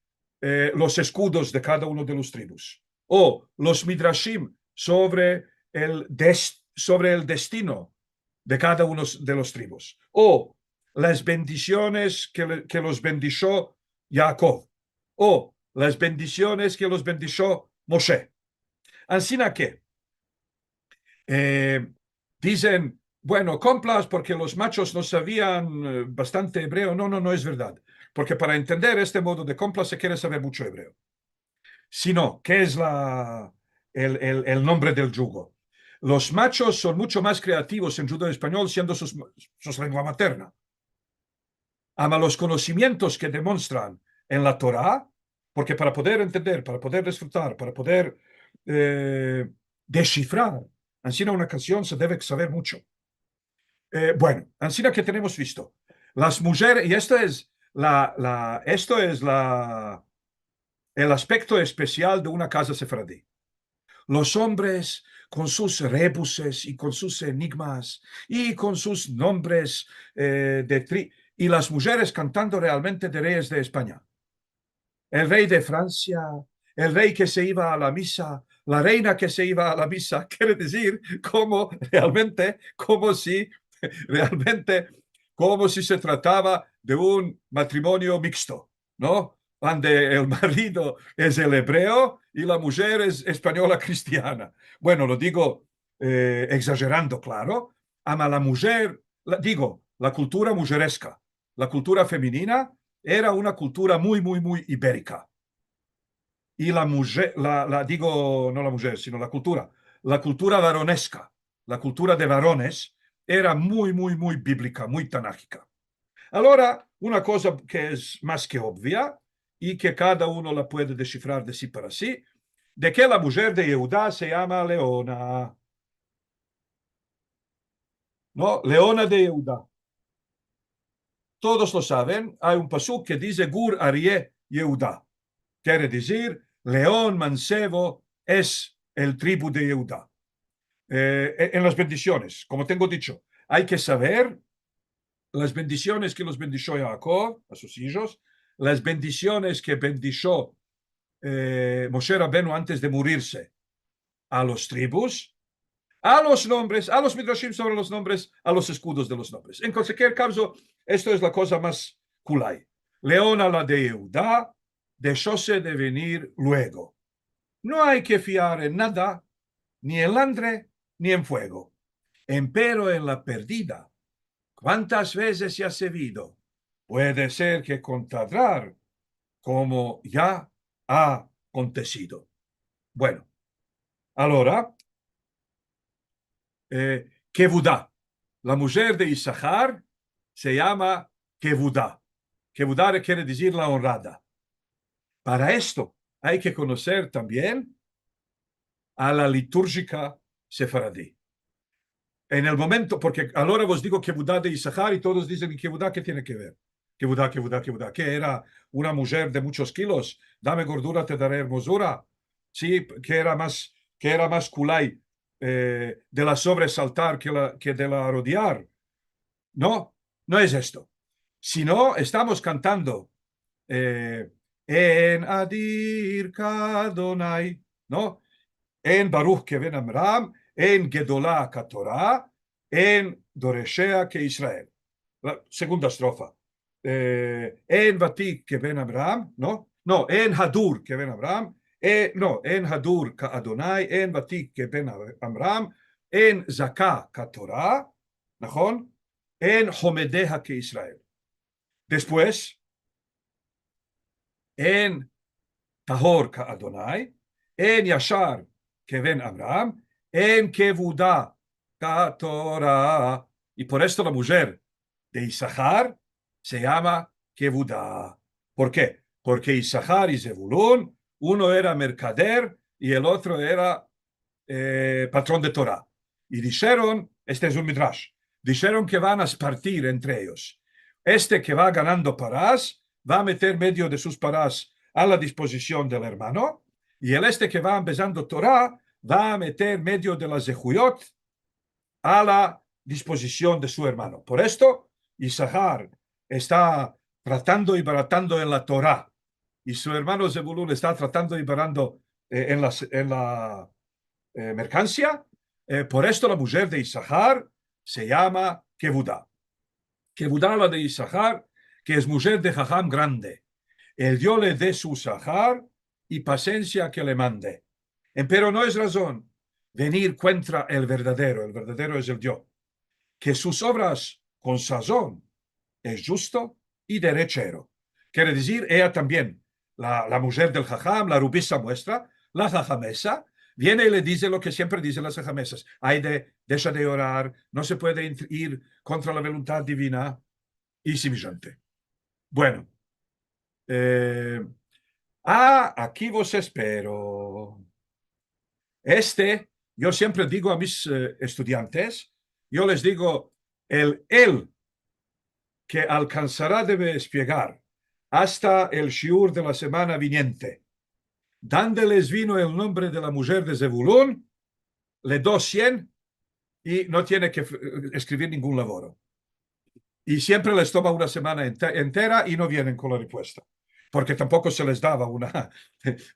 eh, los eskudos de kada uno de los tribus, o los midrashim sovre el des-, sovre el destino de kada uno de los tribus, o las bendisiones ke le, ke los bendisho Yaakov, o las bendisiones ke los bendisho Moshe. Ansina ke, eh, dizen, bueno, komplas porke los machos no savian, eh, bastante ebreo. No, no, no es verdad. Porke para entender este modo de komplas se kere saver mucho ebreo. Sino, ke es la, el, el, el nombre del djugo? Los machos son mucho mas kreativos en djudeo-espanyol, siendo sus, sus lengua materna. Ama los konosimientos ke demonstran en la Torá, porke para poder entender, para poder disfrutar, para poder, eh, deshifrar, ansina una kansion se deve saver mucho. Eh, bueno, ansina ke tenemos visto. Las mujeres, i esto es la, la, esto es la, el aspekto espesial de una kaza sefaradi. Los ombres kon sus rebuses i kon sus enigmas i kon sus nombres, eh, de tri-, i las mujeres kantando realmente de reyes de Espanya. El rey de Fransia, el rey ke se iva a la misa, la reina ke se iva a la misa, kere dizir komo realmente, komo si, realmente, komo si se tratava de un matrimonio miksto, no? Ande el marido es el ebreo i la mujer es espanyola kristiana. Bueno, lo digo, eh, egzajerando, klaro, ama la mujer, la, digo, la kultura mujereska, la kultura femenina era una kultura muy, muy, muy iberika. I la mujer, la, la, digo, no la mujer, sino la kultura, la kultura varoneska, la kultura de varones, era muy, muy, muy biblika, muy tanahika. Alora, una koza ke es mas ke obvia i ke kada uno la puede deshifrar de si para si, de ke la mujer de Yehuda se yama Leona. No, Leona de Yehuda. todos lo saven, ay un pasuk ke dize Gur Arye Yehuda. Kere dizir, leon mansevo es el tribu de Yehuda. Eh, en las bendisiones, komo tengo dicho, ay ke saver las bendisiones ke los bendisho Yaakov a sus ijos, las bendisiones ke bendisho, eh, Moshe Rabenu antes de murirse a los tribus, a los nombres, a los midrashim sovre los nombres, a los eskudos de los nombres. En kualkier kavzo, esto es la koza mas kulay. Leon ala de Yehuda deshose de venir luego. No ay ke fiar en nada, ni en landre, ni en fuego. Empero en la perdida, kuantas vezes ya se vido, puede ser ke kontadrar komo ya a akontesido. Bueno, alora, eh, Kevuda, la mujer de Isahar se yama Kevuda. Kevuda kere dizir la onrada. Para esto ay ke konoser tambien a la liturjika sefaradi. En el momento, porke alora vos digo Kevuda de Isahar i todos dizen, i Kevuda ke tiene ke ver? Kevuda, Kevuda, Kevuda, ke era una mujer de muchos kilos, dame gordura, te daré ermozura. Si, ke era mas, ke era mas kulay, eh, de la sovresaltar ke la, ke de la arodiar. No, no es esto. Sino estamos kantando, eh, En adir ka Adonai, no? En baruch ke ben Amram, en gedola ka Tora, en doreshea ke Israel. La segunda estrofa. Eh, en vatik ke ben Amram, no? No, en hadur ke ben Amram, eh, no, en hadur ka Adonai, en vatik ke ben Amram, en zaka ka Tora, nahon? En homedeha ke Israel. Despues, en tahor ka Adonai, en yashar ke ben Amram, en kevuda ka Tora. I por esto la mujer de Isahar se yama Kevuda. Por ke? Porke Isahar i Zevulun, uno era merkader i el otro era eh, patron de Tora. I disheron, este es un midrash, disheron ke van a spartir entre eyos. Este ke va ganando paras va a meter medio de sus paras a la dispozision del ermano, i el este ke va ambezando Tora va a meter medio de la zehuyot a la dispozision de su ermano. Por esto, Isahar esta tratando i baratando en la Tora, i su ermano Zevulun esta tratando i barando, eh, en la, en la, eh, merkansia. Eh, por esto la mujer de Isahar se yama Kevuda. Kevuda la de Isahar, ke es mujer de haham grande. El Dio le de su sahar i pasensia ke le mande. Empero no es razon venir kontra el verdadero, el verdadero es el Dio, ke sus ovras kon sazon es djusto i derechero. Kere dizir, eya tambien, la, la mujer del haham, la rubisa muestra, la hahamesa, viene i le dize lo ke siempre dizen las hahamesas: ay de, desha de yorar, no se puede ir kontra la voluntad divina, i simijante. Bueno, eh, ah, aki vos espero. Este, yo siempre digo a mis, eh, estudiantes, yo les digo, el, el ke alkansara de me espiegar asta el shiur de la semana viniente, dande les vino el nombre de la mujer de Zevulun, le do sien i no tiene ke f-, eskrivir ningun lavoro. I siempre les toma una semana ente-, entera i no vienen kon la repuesta. Porke tampoko se les dava una,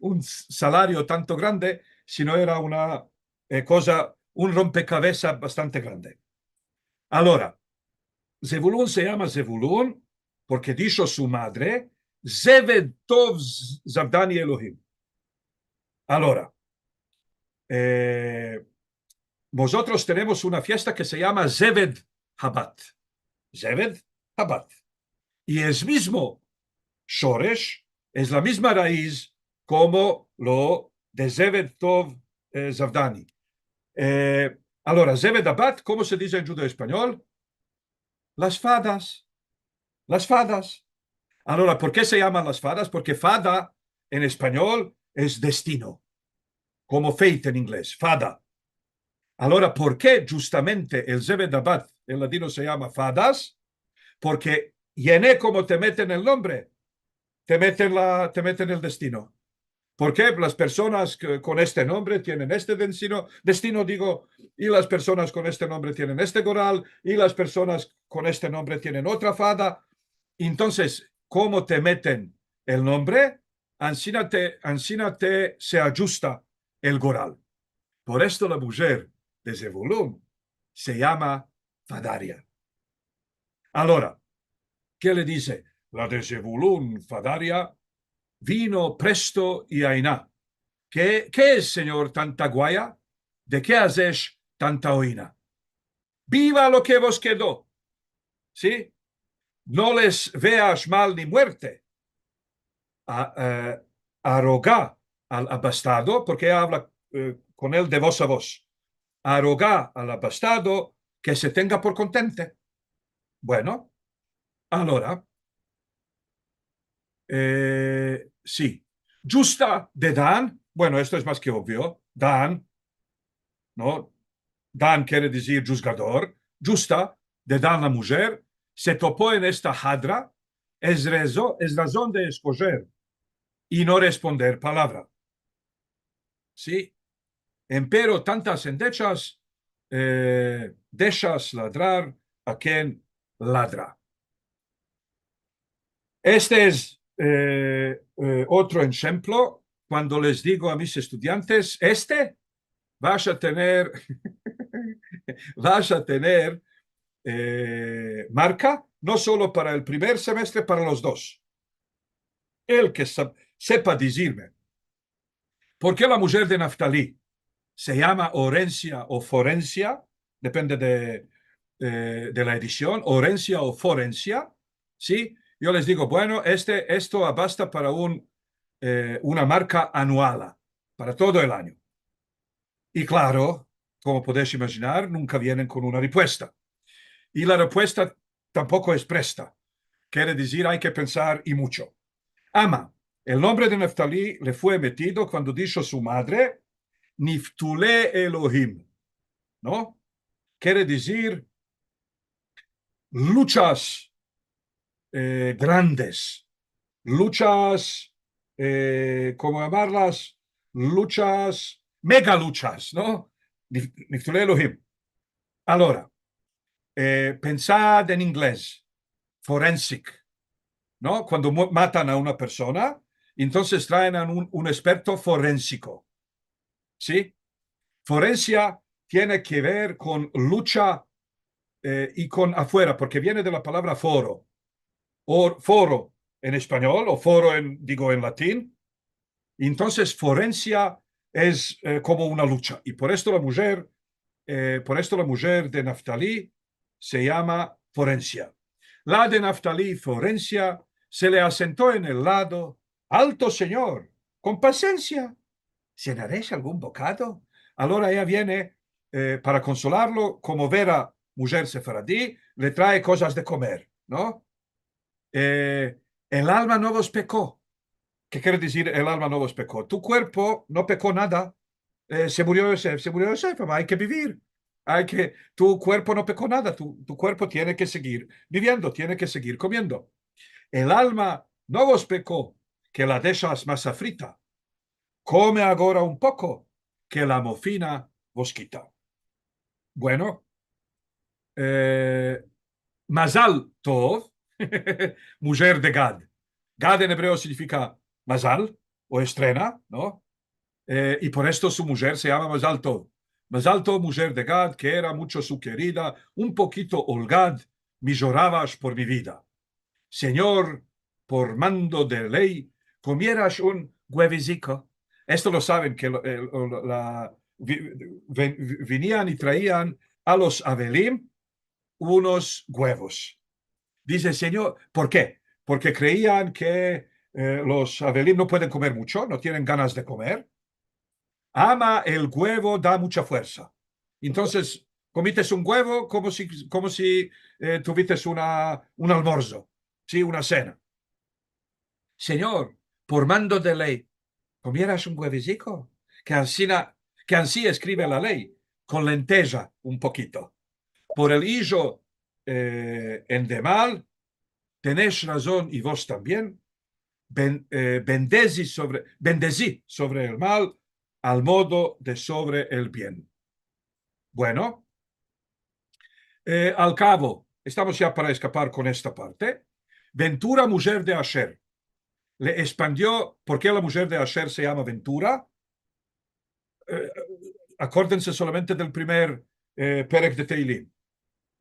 un salario tanto grande, sino era una, eh, koza, un rompekavesa bastante grande. Alora, Zevulun se yama Zevulun porke disho su madre, Zeved tov z-, zavdani Elohim. Alora, eh, mozotros tenemos una fiesta ke se yama Zeved Habat. Zeved Habat. I es mizmo shoresh, es la mizma raiz komo lo de Zeved tov, eh, zavdani. Eh, alora, Zeved Habat, komo se dize en djudeo-espanyol? Las fadas. Las fadas. Alora, por ke se yaman las fadas? Porke fada en espanyol es destino, komo fate en inglez, fada. Alora, por ke djustamente el Zeved Habat en ladino se yama fadas? Porke yene komo te meten el nombre, te meten la, te meten el destino. Porke las personas ke, kon este nombre tienen este destino, destino digo, i las personas kon este nombre tienen este goral, i las personas kon este nombre tienen otra fada. Entonses, komo te meten el nombre, ansina te, ansina te se ajusta el goral. Por esto la mujer de Zevulun se yama Fadaria. Alora, ke le dize? La de Zevulun, Fadaria, vino presto i aina. Ke, ke es, senyor, tanta guaya? De ke azesh tanta oina? Biva lo ke vos kedo. Si? No les veash mal ni muerte. A, e, aroga al abastado, porke ella avla, e, kon el de vos a vos. Aroga al abastado ke se tenga por kontente. Bueno, alora, e, si. Djusta de Dan, bueno, esto es mas ke ovio, Dan, no? Dan kere dizir djuzgador, djusta de Dan la mujer, se topo en esta hadra, es rezo-, es razon de eskojer i no responder palavra. Si? Empero tantas endechas, e, deshas ladrar a ken ladra. Este es, e, e, otro enshemplo. Kuando les digo a mis estudiantes, este, vash a tener, vash a tener, e, marka, no solo para el primer semestre, para los dos. El ke sa-, sepa dizirme, porke la mujer de Naftali se yama Orensia o Forensia, depende de, e, de la edision, Orensia o Forensia, si? Yo les digo, bueno, este, esto abasta para un, e, una marka anuala, para todo el anyo. I klaro, komo podesh imajinar, nunka vienen kon una repuesta. I la repuesta tampoko es presta. Kere dizir, ay ke pensar i muncho. Ama, el nombre de Naftali le fue metido kuando disho su madre, Niftule Elohim, no? Kere dizir, luchas, e, grandes, luchas, e, komo yamarlas? Luchas, mega luchas, no? Nif-, Niftule Elohim. Alora, e, pensad en inglez, forensic, no? Kuando mu-, matan a una persona, entonses traen a un, un eksperto forensiko. Si? Forensia tiene ke ver kon lucha, e, i kon afuera, porke viene de la palavra foro. O foro en espanyol, o foro en, digo, en latin. Entonses, forensia es, e, komo una lucha. I por esto la mujer, e, por esto la mujer de Naftali se yama Forensia. La de Naftali, Forensia, se le asento en el lado. Alto, senyor, kon pasensia. Senaresh algun bokado? Alora eya viene, e, para konsolarlo, komo vera mujer sefaradi, le trae kozas de komer, no? E, el alma no vos peko. Ke kere dizir el alma no vos peko? Tu kuerpo no peko nada. E, se murio Yosef, se murio Yosef, ama ay ke bivir. Ay ke, tu kuerpo no peko nada, tu, tu kuerpo tiene ke segir biviendo, tiene ke segir komiendo. El alma no vos peko, ke la deshas masa frita. Kome agora un poko, ke la mofina vos kita. Bueno, e, Mazal Tov, mujer de Gad. Gad en ebreo signifika mazal, o estrena, no? E, i por esto su mujer se yama Mazal Tov. Mazal Tov, mujer de Gad, ke era muncho su kerida, un pokito olgad, mi joravash por mi vida. Senyor, por mando de ley, komierash un gueviziko. Esto lo saven ke lo, el, o la, vi-, ven-, vinian i traian a los avelim unos guevos. Dize, senyor, por ke? Porke kreian ke, e, los avelim no pueden komer muncho, no tienen ganas de komer. Ama el guevo da muncha fuersa. Entonses, komites un guevo komo si, komo si, e, tuvites una, un almorzo, si, una sena. Senyor, por mando de ley, komierash un gueviziko, ke ansina, ke ansi eskrive la ley, kon lenteja un pokito. Por el ijo, e, endemal, Tenesh razon i vos tambien. Ben-, eh, bendezi sovre, bendezi sovre el mal, al modo de sovre el bien. Bueno, eh, al kavo, estamos ya para eskapar kon esta parte. Ventura, mujer de Asher, le espandio, por ke la mujer de Asher se yama Ventura? Eh, akordense solamente del primer, eh, perek de Tehilim.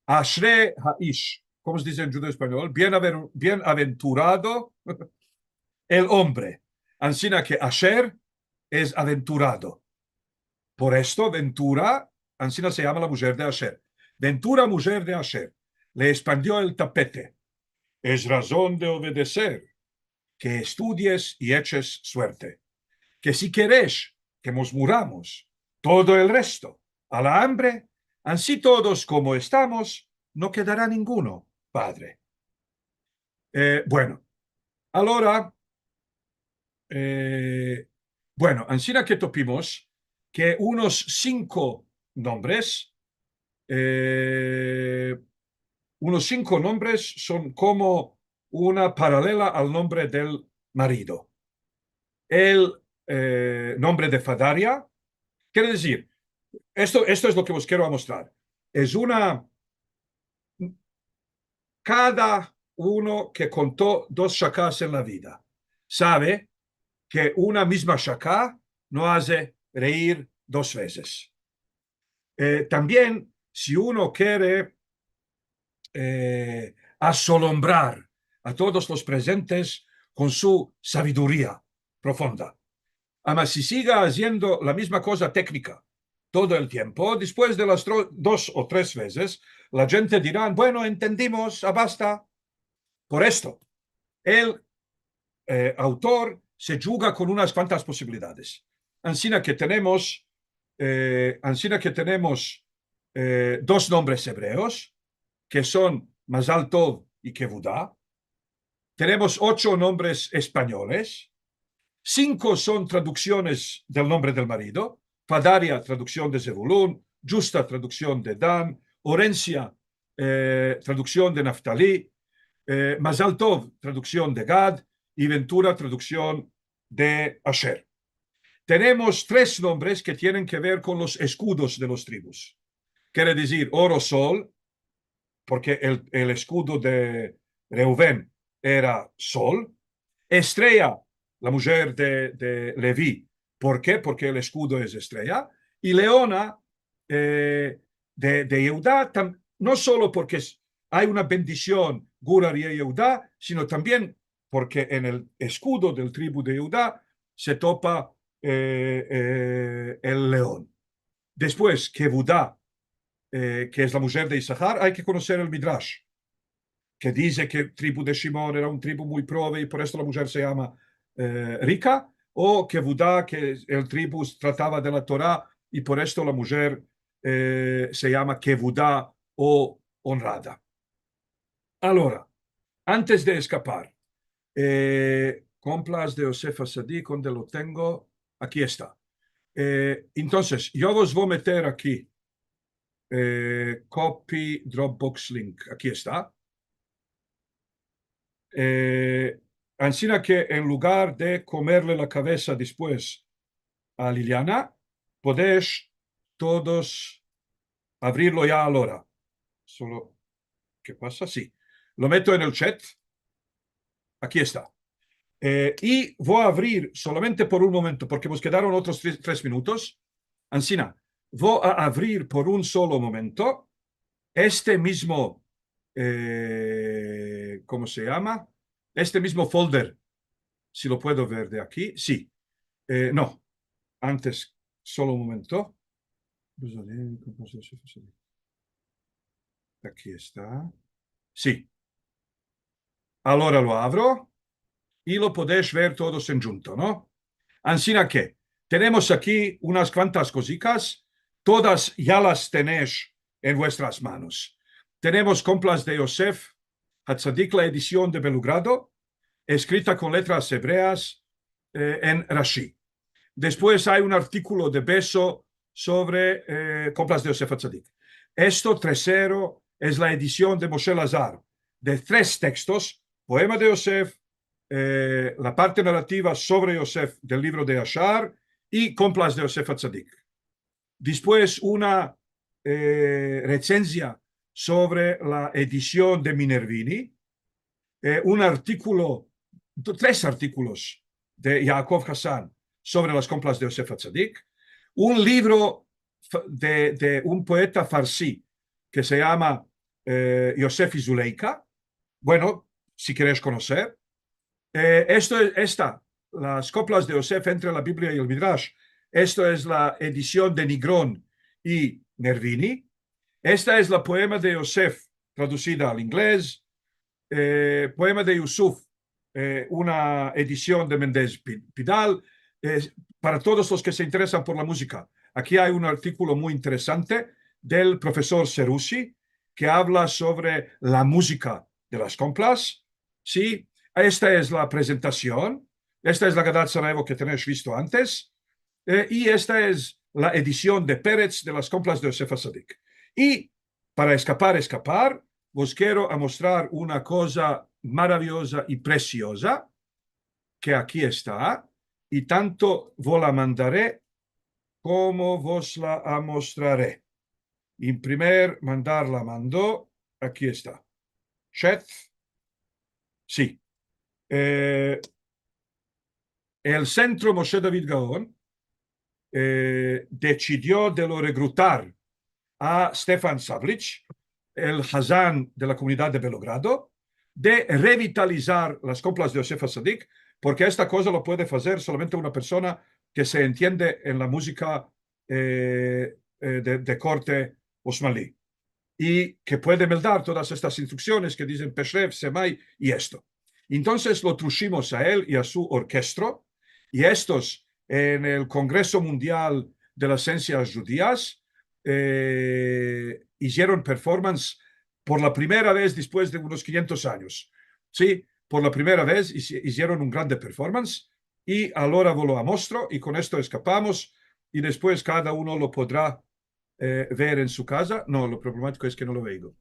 Ashre haish, komo se dize en djudeo-espanyol? Bienaver-, bienaventurado el ombre. Ansina ke Asher es aventurado. Por esto, Ventura, ansina se yama la mujer de Asher. Ventura, mujer de Asher, le espandio el tapete. Es razon de obedeser ke estudies i eches suerte. Ke si keresh ke mos muramos todo el resto a la ambre, ansi todos komo estamos, no kedara ninguno padre. Eh, bueno, alora, eh, bueno, ansina ke topimos ke unos sinko nombres, eh, unos sinko nombres son komo una paralela al nombre del marido. El, eh, nombre de Fadaria, kere dizir, esto, esto es lo ke vos kero amostrar. Es una, kada uno ke konto dos shakas en la vida save ke una mizma shaka no aze reir dos vezes. Eh, tambien, si uno kere, eh, asolombrar a todos los prezentes kon su saviduria profonda. Ama si siga aziendo la mizma koza teknika todo el tiempo, despues de las tro-, dos o tres vezes, la djente diran, "Bueno, entendimos, abasta." Por esto, el, eh, autor se djuga kon unas kuantas posibilidades. Ansina ke tenemos, eh, ansina ke tenemos, eh, dos nombres ebreos, ke son Mazal Tov i Kevuda. Tenemos ocho nombres espanyoles. Sinko son traduksiones del nombre del marido. Fadaria, traduksion de Zevulun. Djusta, traduksion de Dan. Orensia, eh, traduksion de Naftali. Eh, Mazal Tov, traduksion de Gad. I Ventura, traduksion de Asher. Tenemos tres nombres ke tienen ke ver kon los eskudos de los tribus. Kere dizir oro sol, porke el, el eskudo de Reuven era sol. Estreya, la mujer de, de Levi, por ke? Porke el eskudo es estreya. I leona, eh, de, de Yehuda, tam-, no solo porke es, ay una bendision, Gur Aryeh Yehuda, sino tambien porke en el eskudo del tribu de Yehuda se topa, eh, eh, el leon. Despues, Kevuda, eh, ke es la mujer de Isahar, ay ke konoser el Midrash, ke dize ke tribu de Shimon era un tribu muy prove i por esto la mujer se yama, eh, rika, o Kevuda, ke el tribu tratava de la Tora i por esto la mujer, eh, se yama Kevuda o onrada. Alora, antes de eskapar, eh, Komplas de Yosef Atzadik, onde lo tengo? Aki esta. Eh, entonses, yo vos vo meter aki, eh, copy Dropbox link. Aki esta. Eh, ansina ke en lugar de komerle la kavesa despues a Liliana, podesh todos avrirlo ya alora. Solo, ke pasa? Si. Lo meto en el chat. Aki esta. Eh, i vo a avrir solamente por un momento, porke mos kedaron otros tres, tres minutos. Ansina, vo a avrir por un solo momento este mizmo, eh, komo se yama? Este mizmo folder, si lo puedo ver de aki. Si. Eh, no. Antes, solo un momento. Aki esta. Si. Alora lo avro i lo podesh ver todos endjunto, no? Ansina ke, tenemos aki unas kuantas kozikas, todas ya las tenesh en vuestras manos. Tenemos Komplas de Yosef Atzadik, la edision de Belugrado, eskrita kon letras ebreas, eh, en Rashi. Despues ay un artikulo de Beso sovre, eh, Komplas de Yosef Atzadik. Esto tresero es la edision de Moshe Lazar, de tres tekstos, poema de Yosef, eh, la parte narrativa sovre Yosef del livro de Yashar i Komplas de Yosef Atzadik. Despues, una, eh, retsenzia sovre la edision de Minervini, eh, un artikulo, do-, tres artikulos de Yaakov Hassan sovre las Komplas de Yosef Atzadik, un livro fa-, de, de un poeta farsi ke se yama, eh, Yosef i Zuleika. Bueno, si keresh konoser. Eh, esto es, esta, las Komplas de Yosef entre la Biblia i el Midrash. Esto es la edision de Nigron i Nervini. Esta es la poema de Yosef tradusida al inglez, eh, poema de Yusuf, eh, una edision de Mendez Pi-, Pidal. Eh, para todos los ke se interesan por la muzika, aki ay un artikulo muy interesante del profesor Serusi, ke avla sovre la muzika de las Komplas. Si, esta es la prezentasion, esta es la Agadat Sarayevo ke tenesh visto antes, eh, i esta es la edision de Peretz de las Komplas de Yosef Atzadik. I para eskapar, eskapar, vos kero amostrar una koza maraviyoza i presioza, ke aki esta, i tanto vo la mandare komo vos la amostrare. En primer mandar la mando, aki esta. Shet. Si. Eh, el Sentro Moshe David Gaon, eh, desidio de lo regrutar a Stefan Savlich, el hazan de la komunidad de Belogrado, de revitalizar las Komplas de Yosef Atzadik, porke esta koza lo puede fazer solamente una persona ke se entiende en la muzika, eh, eh, de, de korte osmali, i ke puede meldar todas estas instruksiones ke dizen Peshrev, Semai i esto. Entonses lo trushimos a el i a su orkestro, i estos en el Kongreso Mundial de las Siensias Djudias, eh, izieron performance por la primera vez despues de unos kinyentos anyos. Si, por la primera vez izi-, izieron un grande performance, i alora vo lo amostro, i kon esto eskapamos, i despues kada uno lo podra, eh, ver en su kaza. No, lo problematiko es ke no lo veo.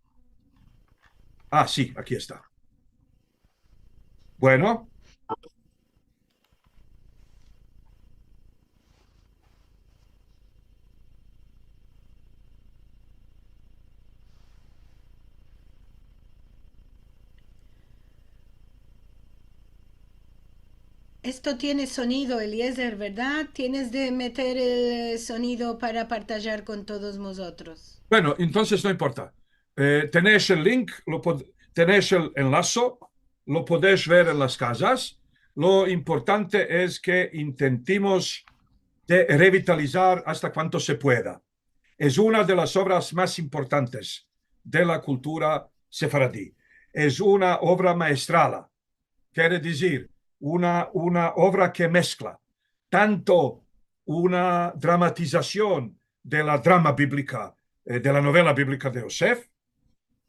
Ah, si, aki esta. Bueno. Esto tiene sonido, Eliezer, ¿verdad? Tienes de meter el sonido para partajar con todos vosotros. Bueno, entonses no importa. Eh, tenesh el link, lo pod-, tenesh el enlaso, lo podesh ver en las kazas. Lo importante es ke intentimos de revitalizar asta kuanto se pueda. Es una de las ovras mas importantes de la kultura sefaradi. Es una ovra maestrala, kere dizir, una, una ovra ke meskla tanto una dramatizasion de la drama biblika, eh, de la novela biblika de Yosef,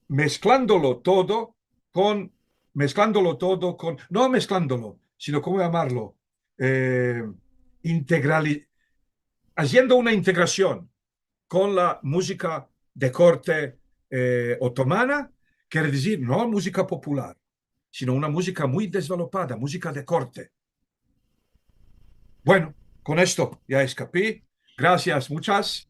mesklandolo todo kon, mesklandolo todo kon, no mesklandolo, sino, komo yamarlo? Eh, integrali-, aziendo una integrasion kon la muzika de korte, eh, otomana, kere dizir, no muzika popular, sino una muzika muy dezvelopada, muzika de korte. Bueno, kon esto ya eskapi. Grasias, muchas.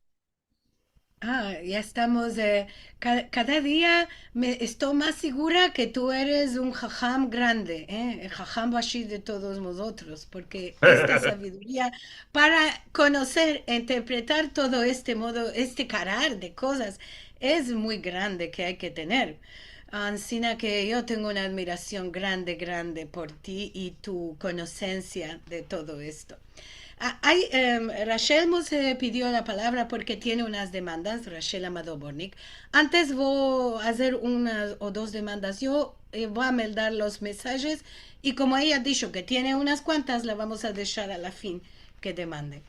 Ah, ya estamos, eh, ca-, kada dia me esto mas segura ke tu eres un haham grande, eh, el haham rashi de todos vozotros, porke esta saviduria para konoser, interpretar todo este modo, este karar de kozas, es muy grande ke ay ke tener. Ansina ke yo tengo una admirasion grande, grande por ti i tu konosensia de todo esto. Ah, ay, em, Rachel mos, eh, pidio la palavra porke tiene unas demandas, Rachel Amado Bornik. Antes vo azer unas o dos demandas. Yo, eh, vo a meldar los mesajes i komo eya disho ke tiene unas kuantas, la vamos a deshar a la fin ke demande.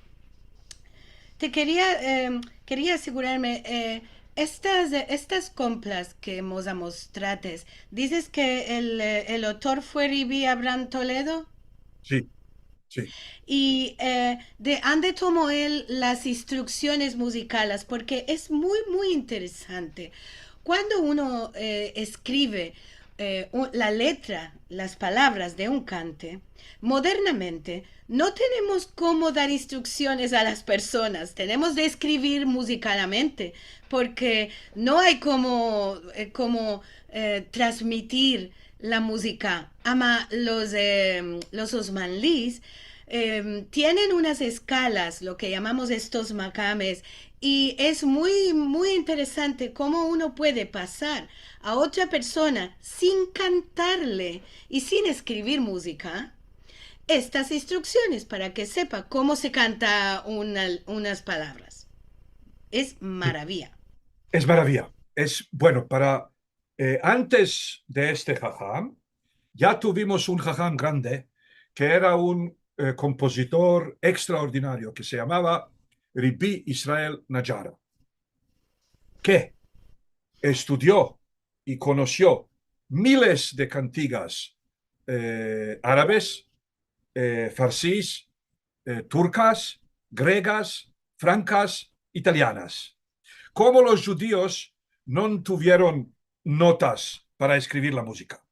Te keria, em, keria asegurarme, eh, estas, estas komplas ke mos amostrates, dizes ke el, eh, el otor fue Rebi Abraham Toledo? Si, si. I, eh, de ande tomo el las instruksiones muzikalas? Porke es muy, muy interesante. Kuando uno, eh, eskrive eh, un, la letra, las palavras de un kante, modernamente no tenemos komo dar instruksiones a las personas. Tenemos de eskrivir muzikalmente, porke no ay komo, eh, komo, eh, transmitir la muzika. Ama los, eh, los osmanlis, em, tienen unas eskalas, lo ke yamamos estos makames, i es muy, muy interesante komo uno puede pasar a otra persona sin kantarle i sin eskrivir muzika estas instruksiones para ke sepa komo se kanta una, unas palavras. Es maraviya. Es maraviya. Es, bueno, para, eh, antes de este haham, ya tuvimos un haham grande, ke era un, eh, kompozitor ekstraordinario, ke se yamava Rabi Israel Najara, ke estudio i konosio miles de kantigas, eh, arabes, eh, farsis, eh, turkas, gregas, frankas, italianas. Komo los djudios no tuvieron notas para eskrivir la muzika,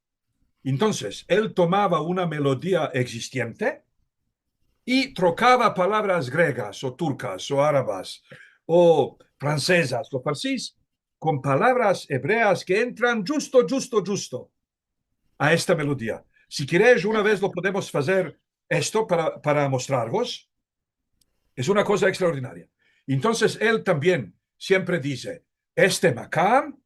entonses el tomava una melodia egzistiente i trokava palavras gregas o turkas o arabas o fransezas o farsis kon palavras ebreas ke entran djusto, djusto, djusto a esta melodia. Si keresh, una vez lo podemos fazer esto para, para mostrarvos. Es una koza ekstraordinaria. Entonses el tambien siempre dize, este makam,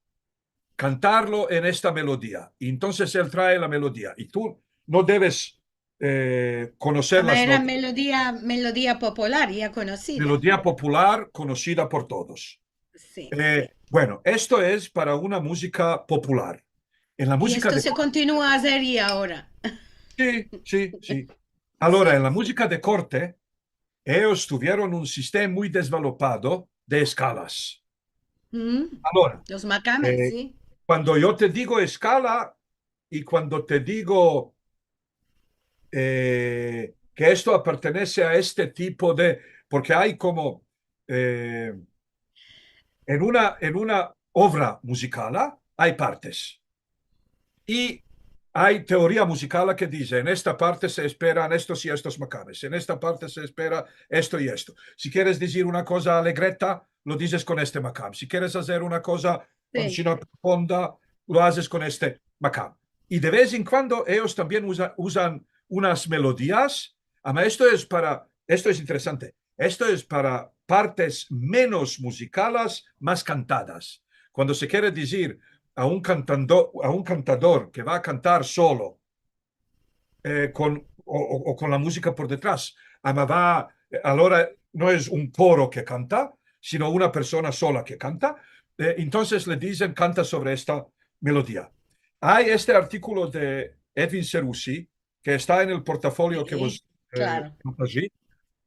kantarlo en esta melodia. I entonses el trae la melodia. I tu no deves, eh, konoser las notas. Ama era melodia, melodia popular, ya konosida. Melodia popular, konosida por todos. Si. Eh, bueno, esto es para una muzika popular. En la muzika de korte. I esto se kontinua a azer i agora. Si, si, si. Agora, en la muzika de korte, eyos tuvieron un sistema muy desvalopado de eskalas. Mm. Agora, los makames, eh, si. Kuando yo te digo eskala i kuando te digo, eh, ke esto apartenese a este tipo de, porke ay komo, eh, en una, en una ovra muzikala ay partes. I ay teoria muzikala ke dize, en esta parte se espera estos i estos makames, en esta parte se espera esto i esto. Si keres dizir una koza alegreta, lo dizes kon este makam. Si keres azer una koza kon, si, sino profonda, lo azes kon este makam. I de vez en kuando eyos tambien uza-, uzan unas melodias, ama esto es para, esto es interesante, esto es para partes menos muzikalas, mas kantadas. Kuando se kere dizir a un kantando-, a un kantador ke va a kantar solo, eh, kon, o, o, o kon la muzika por detras, ama va, eh, agora no es un koro ke kanta, sino una persona sola ke kanta, eh, entonses le dizen, kanta sovre esta melodia. Ay este artikulo de Edwin Seroussi, ke esta en el portafolio ke, si, vos, eh, klaro, ofresi.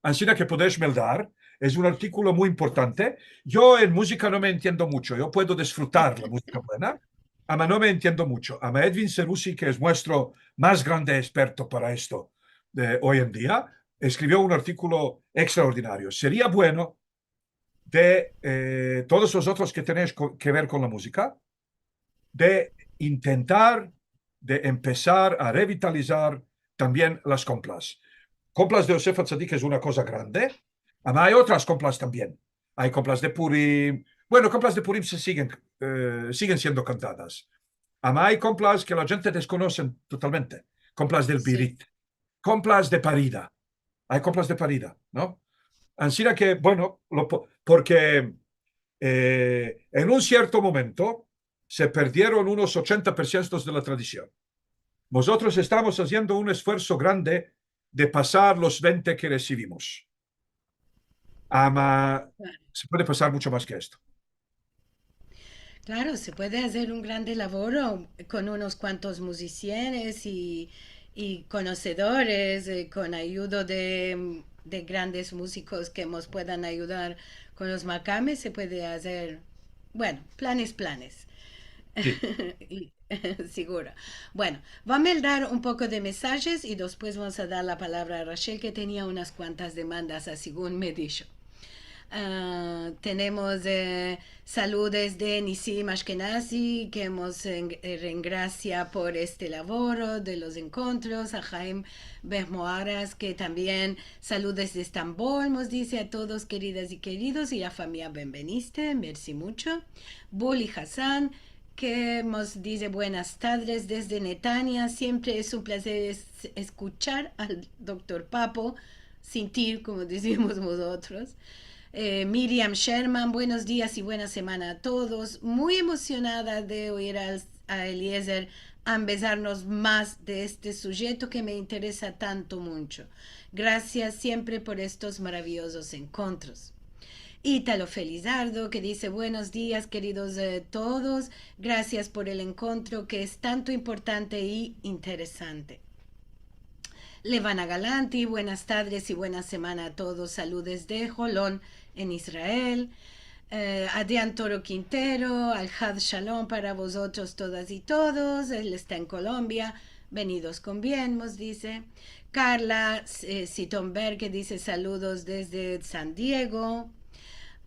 Ansina ke podesh meldar, es un artikulo muy importante. Yo en muzika no me entiendo muncho, yo puedo disfrutar la muzika buena, ama no me entiendo muncho. Ama Edwin Seroussi, ke es muestro mas grande eksperto para esto, eh, oy en dia, eskrivio un artikulo ekstraordinario. Seria bueno de, eh, todos vozotros ke tenesh ko-, ke ver kon la muzika, de intentar de empesar a revitalizar tambien las komplas. Komplas de Yosef Atzadik es una koza grande, ama ay otras komplas tambien. Ay komplas de Purim. Bueno, komplas de Purim se sigen, eh, sigen siendo kantadas. Ama ay komplas ke la djente deskonosen totalmente. Komplas del, si, Birit. Komplas de parida. Ay komplas de parida, no? Ansina ke, bueno, lo po-, porke, eh, en un sierto momento se perdieron unos ochenta por siento de la tradision. Mozotros estamos aziendo un esfuerso grande de pasar los vente ke resivimos. Ama, klaro, se puede pasar muncho mas ke esto. Klaro, se puede azer un grande lavoro kon unos kuantos muzisienes i, i konosedores, eh, kon ayudo de, de grandes muzikos ke mos puedan ayudar kon los makames, se puede azer, bueno, planes, planes. Si. I Siguro. Bueno, vamos a dar un poko de mesajes i despues vamos a dar la palavra a Rachel, ke tenia unas kuantas demandas, a segun me disho. Ah, tenemos, eh, saludos de Nisim Ashkenazi, ke mos en-, eh, rengrasia por este lavoro de los enkontros, a Haim Behmoaras, ke tambien saludos de Estambol, mos dize a todos, keridas i keridos, i la famiya Benveniste, mersi muncho. Buli Hassan, ke mos dize buenas tardes desde Netanya. Siempre es un plazer es-, eskuchar al doktor Papo, sintir, komo dizimos mozotros. Eh, Miriam Sherman, buenos dias i buena semana a todos. Muy emosionada de oir al, a Eliezer ambezarnos mas de este sujeto ke me interesa tanto muncho. Grasias siempre por estos maraviyozos enkontros. Italo Felizardo, ke dize, buenos dias, keridos, eh, todos. Grasias por el enkontro ke es tanto importante i interesante. Levana Galanti, buenas tardes i buena semana a todos. Saludos de Holon, en Israel. Eh, Adrián Toro Quintero, Alhad Shalom para vozotros todas i todos. El esta en Kolombia. Venidos kon bien, mos dize. Karla, eh, Sitonberg, ke dize saludos desde San Diego.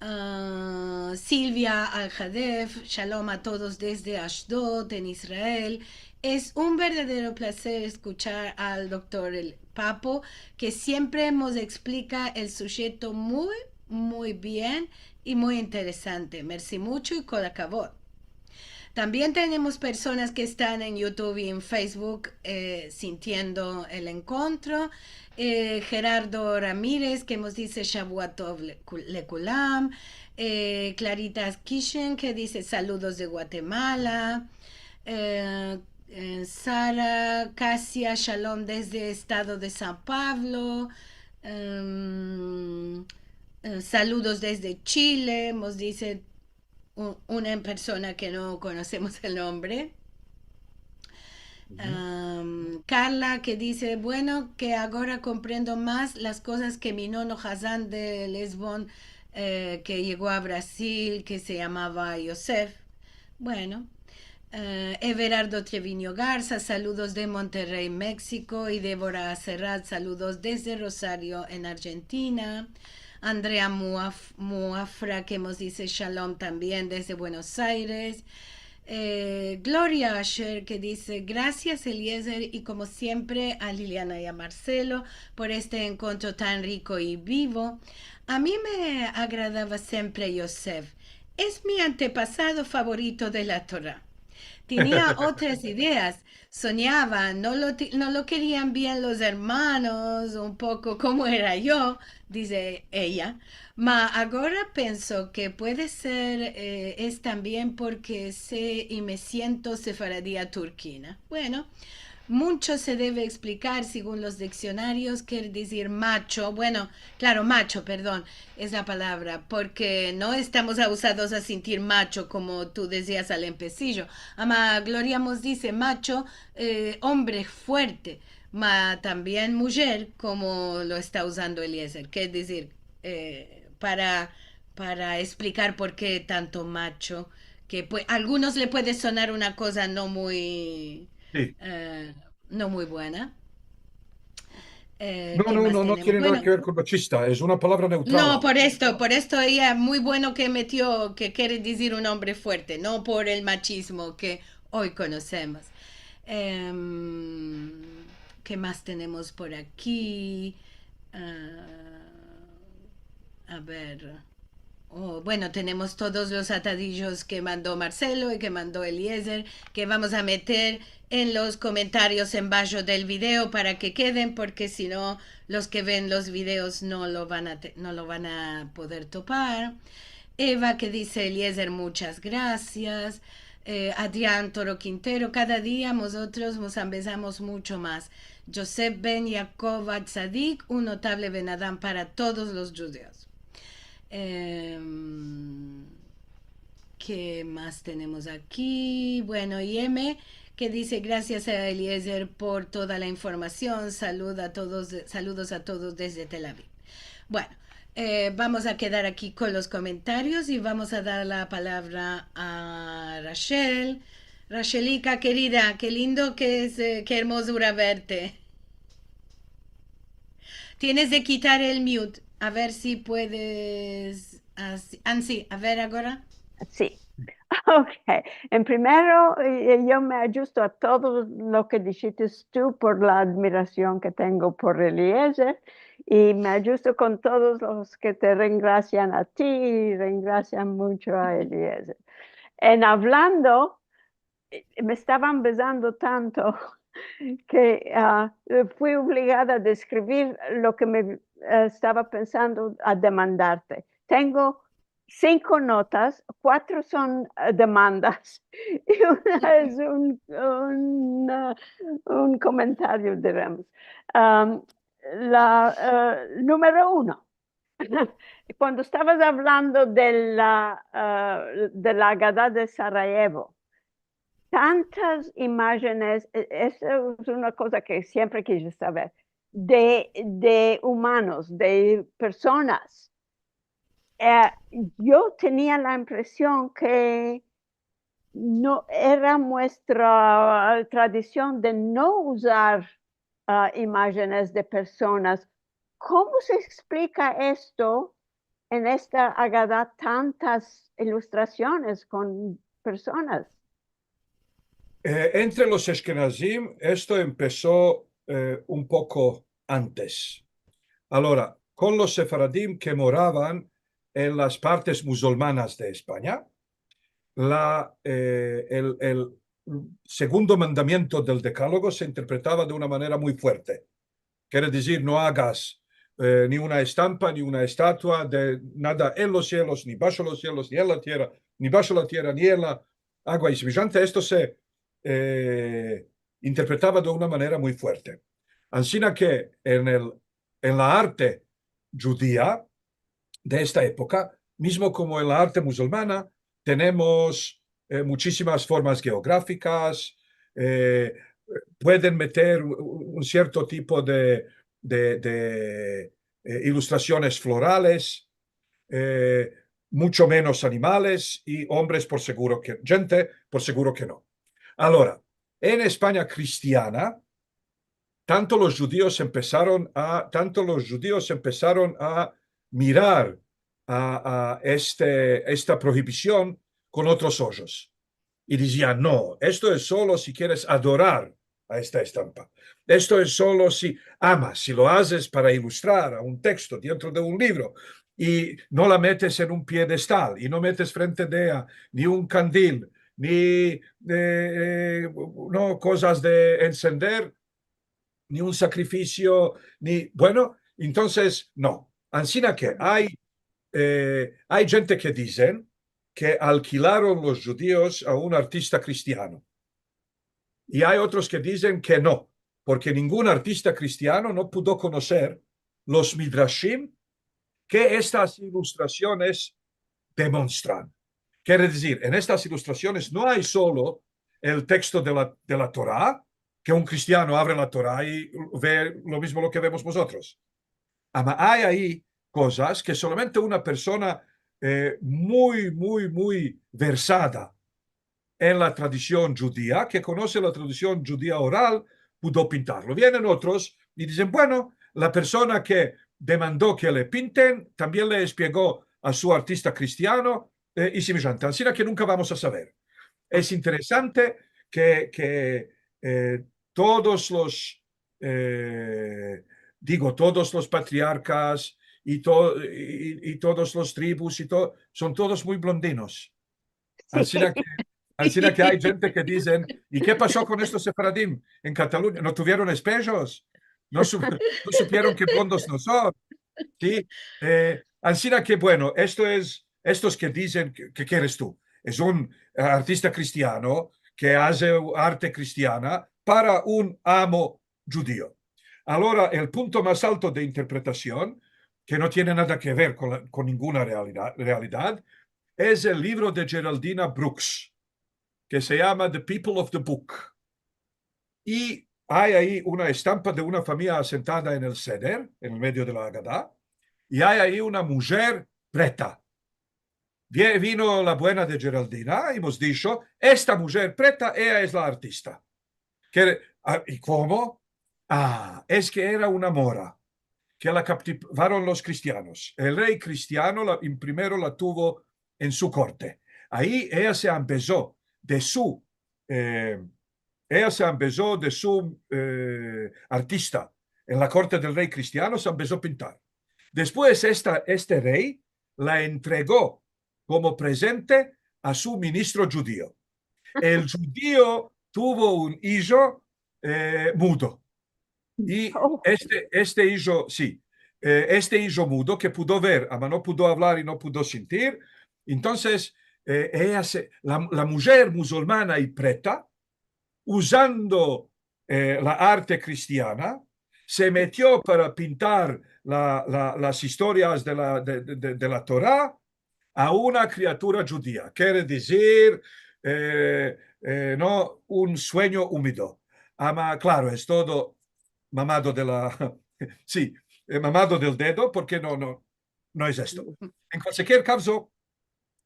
Ah, Silvia Alhadef, shalom a todos desde Ashdod, en Israel. Es un verdadero plazer eskuchar al doktor el Papo, ke siempre mos eksplika el sujeto muy, muy bien i muy interesante. Mersi muncho i kol hakavod. Tambien tenemos personas ke estan en YouTube i en Facebook, eh, sintiendo el enkontro. Eh, Gerardo Ramírez, ke mos dize Shavua Tov le-, lekulam. Eh, Clarita Kishen, ke dize saludos de Guatemala. Eh, eh, Sara Casia, shalom desde estado de San Pablo. Em, eh, saludos desde Chile, mos dize un-, una persona ke no konosemos el nombre. Am, Karla, ke dize, bueno, ke agora komprendo mas las kozas ke mi nono Hazan de Lesbon, eh, ke yego a Brazil, ke se yamava Yosef. Bueno, eh, Everardo Treviño Garza, saludos de Monterrey, México, i Débora Serrat, saludos desde Rosario, en Argentina. Andrea Muaf-, Muafra, ke mos dize shalom tambien desde Buenos Aires. Eh, Gloria Asher, ke dize, grasias, Eliezer, i komo siempre, a Liliana i a Marcelo por este enkontro tan riko i bivo. A mi me agradava siempre Yosef. Es mi antepasado favorito de la Torá. Tenia otras ideas. Sonyava, no lo ti-, no lo kerian bien los ermanos, un poko komo era yo, dize eya. Ma agora penso ke puede ser, eh, es tambien porke se, i me siento sefaradia turkina. Bueno, muncho se deve eksplikar segun los diksionarios, kere dizir macho. Bueno, klaro, macho, pardon, es la palavra, porke no estamos auzados a sintir macho, komo tu dezias al empesijo. Ama Gloria mos dize macho, eh, ombre fuerte, ma tambien mujer, komo lo esta uzando Eliezer. Kere dizir, eh, para, para eksplikar porke tanto macho, ke pue-, algunos le puede sonar una koza no muy, si, eh, no muy buena. Eh, no, ke no, mas no, no tenemos? Tiene nada ke ver kon machista, es una palavra neutral. No, por esto, por esto eya muy bueno ke metio, ke kere dizir un ombre fuerte, no por el machismo ke oy konosemos. Em, ke mas tenemos por aki? Ah, a ver. Oh, bueno, tenemos todos los atadijos ke mando Marcelo i ke mando Eliezer, ke vamos a meter en los komentarios embasho del video para ke keden, porke si no, los ke ven los videos no lo van a te-, no lo van a poder topar. Eva, ke dize, Eliezer, munchas grasias. Eh, Adrián Toro Quintero, kada dia mozotros mos ambezamos muncho mas. Yosef ben Yaakov Atzadik, un notavle benadam para todos los djudios. Em, ke mas tenemos aki? Bueno, Yeme, ke dize, grasias a Eliezer por toda la informasion. Salud a todos, saludos a todos desde Tel Aviv. Bueno, eh, vamos a kedar aki kon los komentarios i vamos a dar la palavra a Rachel. Rachelika kerida, ke lindo ke es, eh, ke ermozura verte. Tienes de kitar el mute. A ver si puedes, asi, ah, si, a ver agora. Si. Ok. En primero, eh, yo me ajusto a todo lo ke dishites tu por la admirasion ke tengo por Eliezer, i me ajusto kon todos los ke te rengrasian a ti i rengrasian muncho a Eliezer. En avlando, eh, me estavan bezando tanto ke, ah, fui ovligada a deskrivir lo ke me, eh, estava pensando a demandarte. Tengo sinko notas, kuatro son, eh, demandas i una es un, un, ah, un komentario, diremos. Am, la, eh, numero uno, kuando estavas avlando de la, eh, de la Agada de Sarajevo, tantas imajenes, e-, esto es una koza ke siempre kije saver, de, de umanos, de personas. Eh, yo tenia la impresion ke no, era muestra tradision de no uzar, ah, imajenes de personas. Komo se eksplika esto en esta Agada, tantas ilustrasiones kon personas? Eh, entre los Ashkenazim, esto empeso, eh, un poko antes. Alora, kon los Sefaradim ke moravan en las partes muzulmanas de Espanya, la, eh, el, el segundo mandamiento del Dekalogo se interpretava de una manera muy fuerte. Kere dizir, no agas, eh, ni una estampa, ni una estatua de nada en los sielos, ni basho los sielos, ni en la tierra, ni basho la tierra, ni en la agua, i semejante. Esto se, eh, interpretava de una manera muy fuerte. Ansina ke en el, en la arte djudia de esta epoka, mizmo komo en la arte muzulmana, tenemos, eh, muchisimas formas geografikas, eh, pueden meter u-, u-, un sierto tipo de, de, de, eh, ilustrasiones florales, eh, mucho menos animales i ombres por seguro ke, djente por seguro ke no. Alora, en Espanya kristiana, tanto los djudios empesaron a, tanto los djudios empesaron a mirar a, a este, esta prohibision kon otros ojos. I dizian, no, esto es solo si keres adorar a esta estampa. Esto es solo si, ama, si lo azes para ilustrar a un teksto dentro de un livro i no la metes en un piedestal i no metes frente de eya ni un kandil, ni, eh, eh, no, kozas de ensender, ni un sakrifisio, ni, bueno, entonses, no. Ansina ke ay, eh, ay djente ke dizen ke alkilaron los djudios a un artista kristiano. I ay otros ke dizen ke no, porke ningun artista kristiano no pudo konoser los midrashim ke estas ilustrasiones demonstran. Kere dizir, en estas ilustrasiones no ay solo el teksto de la, de la Tora, ke un kristiano avre la Tora i ve lo mizmo lo ke vemos mozotros. Ama ay ayi kozas ke solamente una persona, eh, muy, muy, muy versada en la tradision djudia, ke konose la tradision djudia oral, pudo pintarlo. Vienen otros i dizen, bueno, la persona ke demando ke le pinten tambien le espiego a su artista kristiano, eh, i semejante. Ansina ke nunka vamos a saver. Es interesante ke, ke, eh, todos los, eh, digo, todos los patriarkas i to-, i, i todos los tribus i to-, son todos muy blondinos. Ansina ke, ansina ke ay djente ke dizen, i ke paso kon estos sefaradim en Katalunya? No tuvieron espejos? No su-, no supieron ke blondos no son? Si? Eh, ansina ke, bueno, esto es, estos ke dizen, ke, ke keres tu? Es un, eh, artista kristiano ke aze arte kristiana para un amo djudio. Alora, el punto mas alto de interpretasion, ke no tiene nada ke ver kon la, kon ninguna realidad, realidad, es el livro de Geraldina Brooks, ke se yama The People of the Book. I ay ayi una estampa de una famiya asentada en el seder, en el medio de la Agada, i ay ayi una mujer preta. Vie-, vino la buena de Geraldina i mos disho, esta mujer preta, eya es la artista. Ke, ah, i komo? Ah, es ke era una mora. ke la kaptivaron los kristianos. El rey kristiano la, en primero la tuvo en su korte. Ayi eya se ambezo de su, eh, eya se ambezo de su, eh, artista. En la korte del rey kristiano se ambezo pintar. Despues esta, este rey la entrego komo prezente a su ministro djudio. El djudio tuvo un ijo, eh, mudo. I este, este ijo, si, eh, este ijo mudo ke pudo ver, ama no pudo avlar i no pudo sintir. Entonses, eh, eya se, la, la mujer muzulmana i preta, uzando, eh, la arte kristiana, se metio para pintar la, la, las istorias de la, de, de, de, de la Tora a una kriatura djudia. Kere dizir, eh, eh, no, un suenyo umido. Ama, klaro, es todo mamado de la, si, eh, mamado del dedo, porke no, no, no es esto. En kualkier kavzo,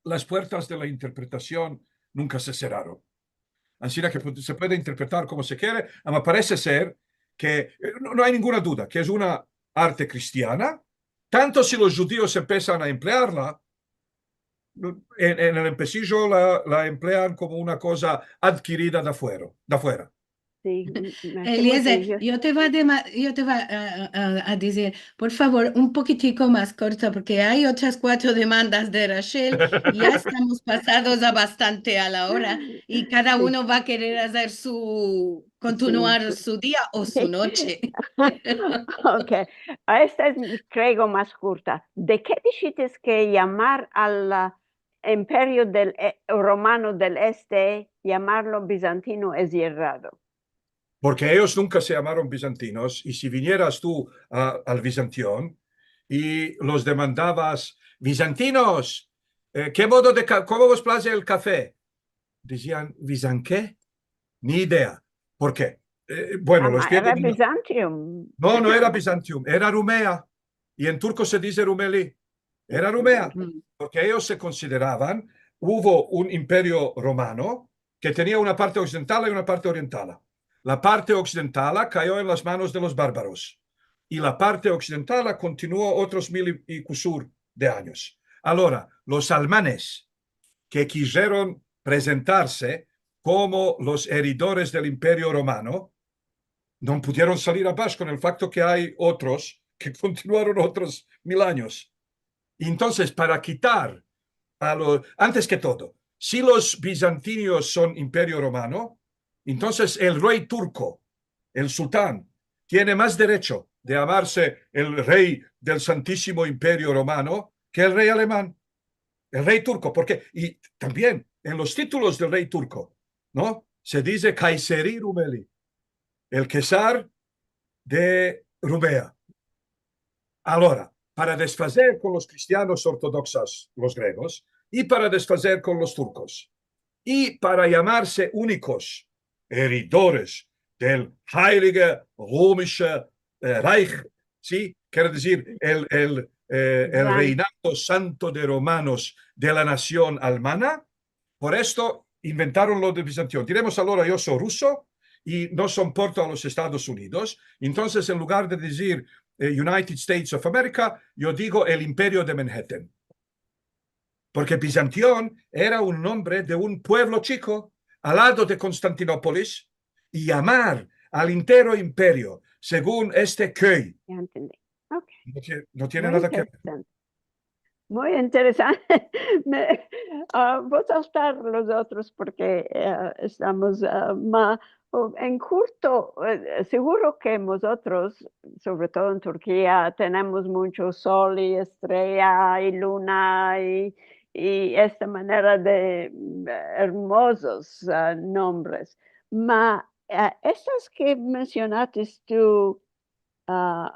las puertas de la interpretasion nunka se serraron. Ansina ke pu-, se puede interpretar komo se kere, ama parese ser ke, eh, no, no ay ninguna duda ke es una arte kristiana, tanto si los djudios empesan a emplearla, en, en el empesijo la, la emplean komo una koza adkirida de afuera, de afuera. Si, me, me estuvo Eliezer, atension. Yo te va a dema-, yo te va a, a, a dizir, por favor, un pokitiko mas korto, porke ay otras kuatro demandas de Rachel, ya estamos pasados a bastante a la ora, i kada uno va a kerer azer su, kontinuar su dia o su noche. Okey. Esta es, kreo, mas kurta. De ke dishites ke yamar al, ah, imperio del, eh, romano del este, yamarlo bizantino es yerrado? Porke eyos nunka se yamaron bizantinos, i si vinieras tu a, al Bizantion i los demandavas, "Bizantinos, eh, ke modo de ka-, komo vos plaze el kafe?", dizian, "Bizan ke?". Ni idea. Por ke? Eh, bueno, los pierde el vino. Ama era Bizantium. No, no era Bizantium, era Rumea. I en turko se dize Rumeli. Era Rumea, porke eyos se konsideravan, uvo un imperio romano ke tenia una parte oksidental i una parte oriental. La parte oksidental kayo en las manos de los barbaros, i la parte oksidental kontinuo otros mil i, i kusur de anyos. Agora, los almanes ke kizieron prezentarse komo los eridores del imperio romano, no pudieron salir abash kon el fakto ke ay otros ke kontinuaron otros mil anyos. I entonses, para kitar a lo, antes ke todo, si los bizantinos son imperio romano, entonses el rey turko, el sultan, tiene mas derecho de yamarse el rey del Santisimo Imperio Romano ke el rey aleman, el rey turko, porke, i tambien en los titulos del rey turko, no? Se dize Kaiseri Rumeli, el kesar de Rumea. Agora, para desfazer kon los kristianos ortodoksas, los gregos, i para desfazer kon los turkos, i para yamarse unikos eridores del Heilige Rumische, eh, Reich, si? Kere dizir, el, el, eh, el reinado santo de romanos de la nasion almana, por esto inventaron lo de Bizantion. Diremos agora, yo so ruso i no soporto a los Estados Unidos. Entonses, en lugar de dizir, eh, United States of America, yo digo el Imperio de Manhattan. Porke Bizantion era un nombre de un puevlo chiko al lado de Konstantinopolis, i yamar al entero imperio segun este koy. Ya entendi. Okey. No tie-, no tiene nada ke ver. Muy interesante. Muy interesante. Me, ah, vo a saltar los otros porke, eh, estamos, ah, ma-, o, en kurto, eh, seguro ke mozotros, sovre todo en Turkia, tenemos muncho sol i estreya i luna i, i esta manera de, mm, ermozos, ah, nombres. Ma, eh, estas ke mensionates tu, ah,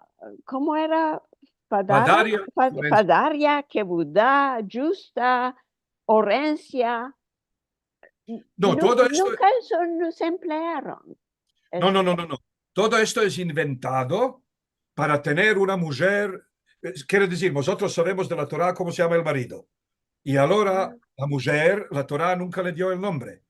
komo era? Padaria, Padaria, Pad-, Florencia. Padaria, Kevuda, Djusta, Orensia. No, todo esto nunka se, no se emplearon. No, no, no, no, no. Todo esto es inventado para tener una mujer, eh, kere dizir, mozotros savemos de la Tora komo se yama el marido. I agora la mujer, la Tora nunka le dio el nombre.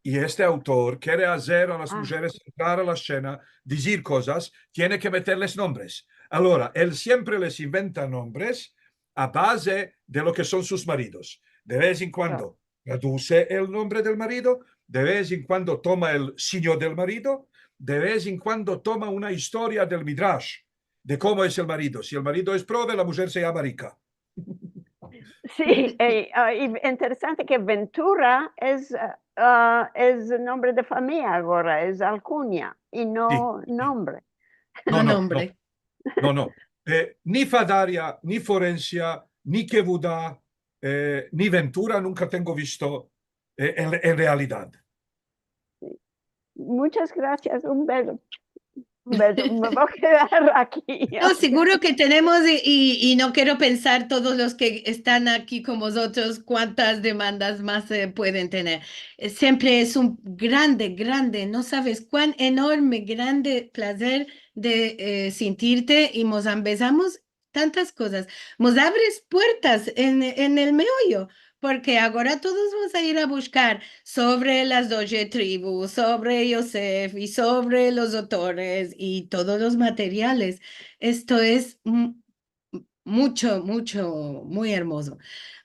i este autor kere azer a las mujeres entrar a la sena, dizir kozas, tiene ke meterles nombres. Alora, el siempre les inventa nombres a baze de lo ke son sus maridos. De vez en kuando traduse el nombre del marido, de vez en kuando toma el sinyor del marido, de vez en kuando toma una istoria del Midrash de komo es el marido. Si el marido es prove, la mujer se yama Rika. Si, e, a, i interesante ke Ventura es, a, es nombre de famiya agora, es alkunya i no nombre. No, no, no. E, ni Fadaria, ni Forensia, ni Kevuda, e, ni Ventura nunka tengo visto, e, en, en realidad. Muchas grasias, un bezo. Un bezo, me vo a kedar aki. No, siguro ke tenemos, i, i, i no kero pensar todos los ke estan aki kon mozotros, kuantas demandas mas, e, pueden tener. E, siempre es un grande, grande, no saves kuan enorme, grande plazer de, e, sintirte i mos ambezamos tantas kozas. Mos avres puertas en, en el meoyo, porke agora todos vamos a ir a bushkar sovre las dozhe tribus, sovre Yosef i sovre los autores i todos los materiales. Esto es mu-, mucho, mucho, muy ermozo.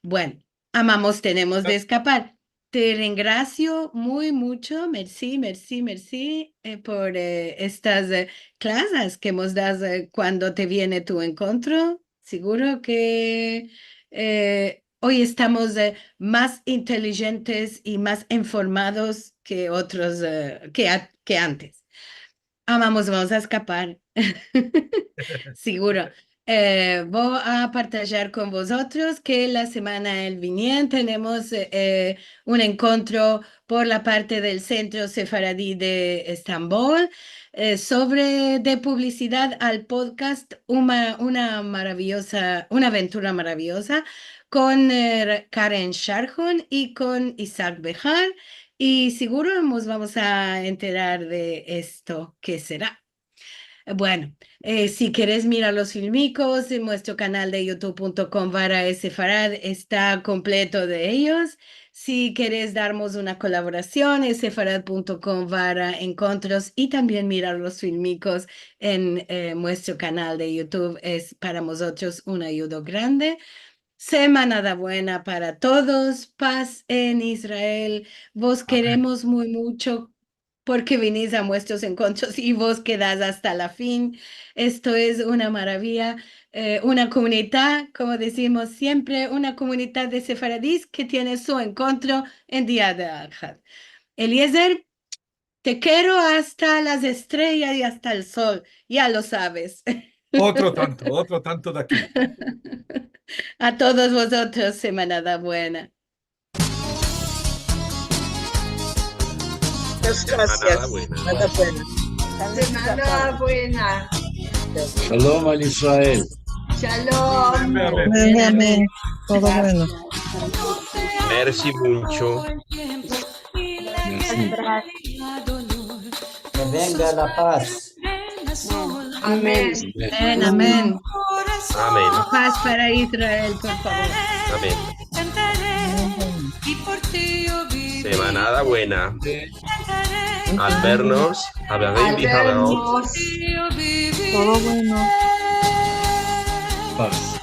Bueno, amamos, tenemos de eskapar. Te rengrasio muy mucho, mersi, mersi, mersi, e, por, e, estas, e, klasas ke mos das, e, kuando te viene tu enkontro. Siguro ke, e, oy estamos, e, mas intelijentes i mas informados ke otros, e, ke a-, ke antes. Amamos, vamos a eskapar. Siguro. E, vo a partajar kon vozotros ke la semana el viniente tenemos, e, un enkontro por la parte del Sentro Sefaradi de Estambol, e, sovre de publisidad al podcast Una, una maraviyoza, una aventura maraviyoza kon, e, Karen Sharhon i kon Isaac Bejar. I siguro mos vamos a enterar de esto ke sera. Bueno, e, si keres mirar los filmikos, en muestro kanal de youtube punto com barra sefarad esta kompleto de eyos. Si keres darmos una kolaborasion, es sefarad punto com barra enkontros i tambien mirar los filmikos en, e, muestro kanal de youtube es para mozotros un ayudo grande. Semanada buena para todos, paz en Israel. Vos keremos muy mucho porke vinis a muestros enkontros i vos kedas asta la fin. Esto es una maraviya, e, una komunidad, komo dizimos siempre, una komunidad de sefaradis ke tiene su enkontro en dia de Alhad. Eliezer, te kero asta las estreyas i asta el sol, ya lo saves. Otro tanto, otro tanto de aki. A todos vozotros, semanada buena. Muchas grasias. Semanada buena. Semanada buena. Shalom al Israel. Shalom. Amen, amen. Todo bueno. Mersi muncho. Ke venga la paz. Amen. Amen, amen. Amen. Paz para Israel, por favor. Amen. Semanada buena. Al vernos, a ver, Al vernos. Todo bueno. Paz.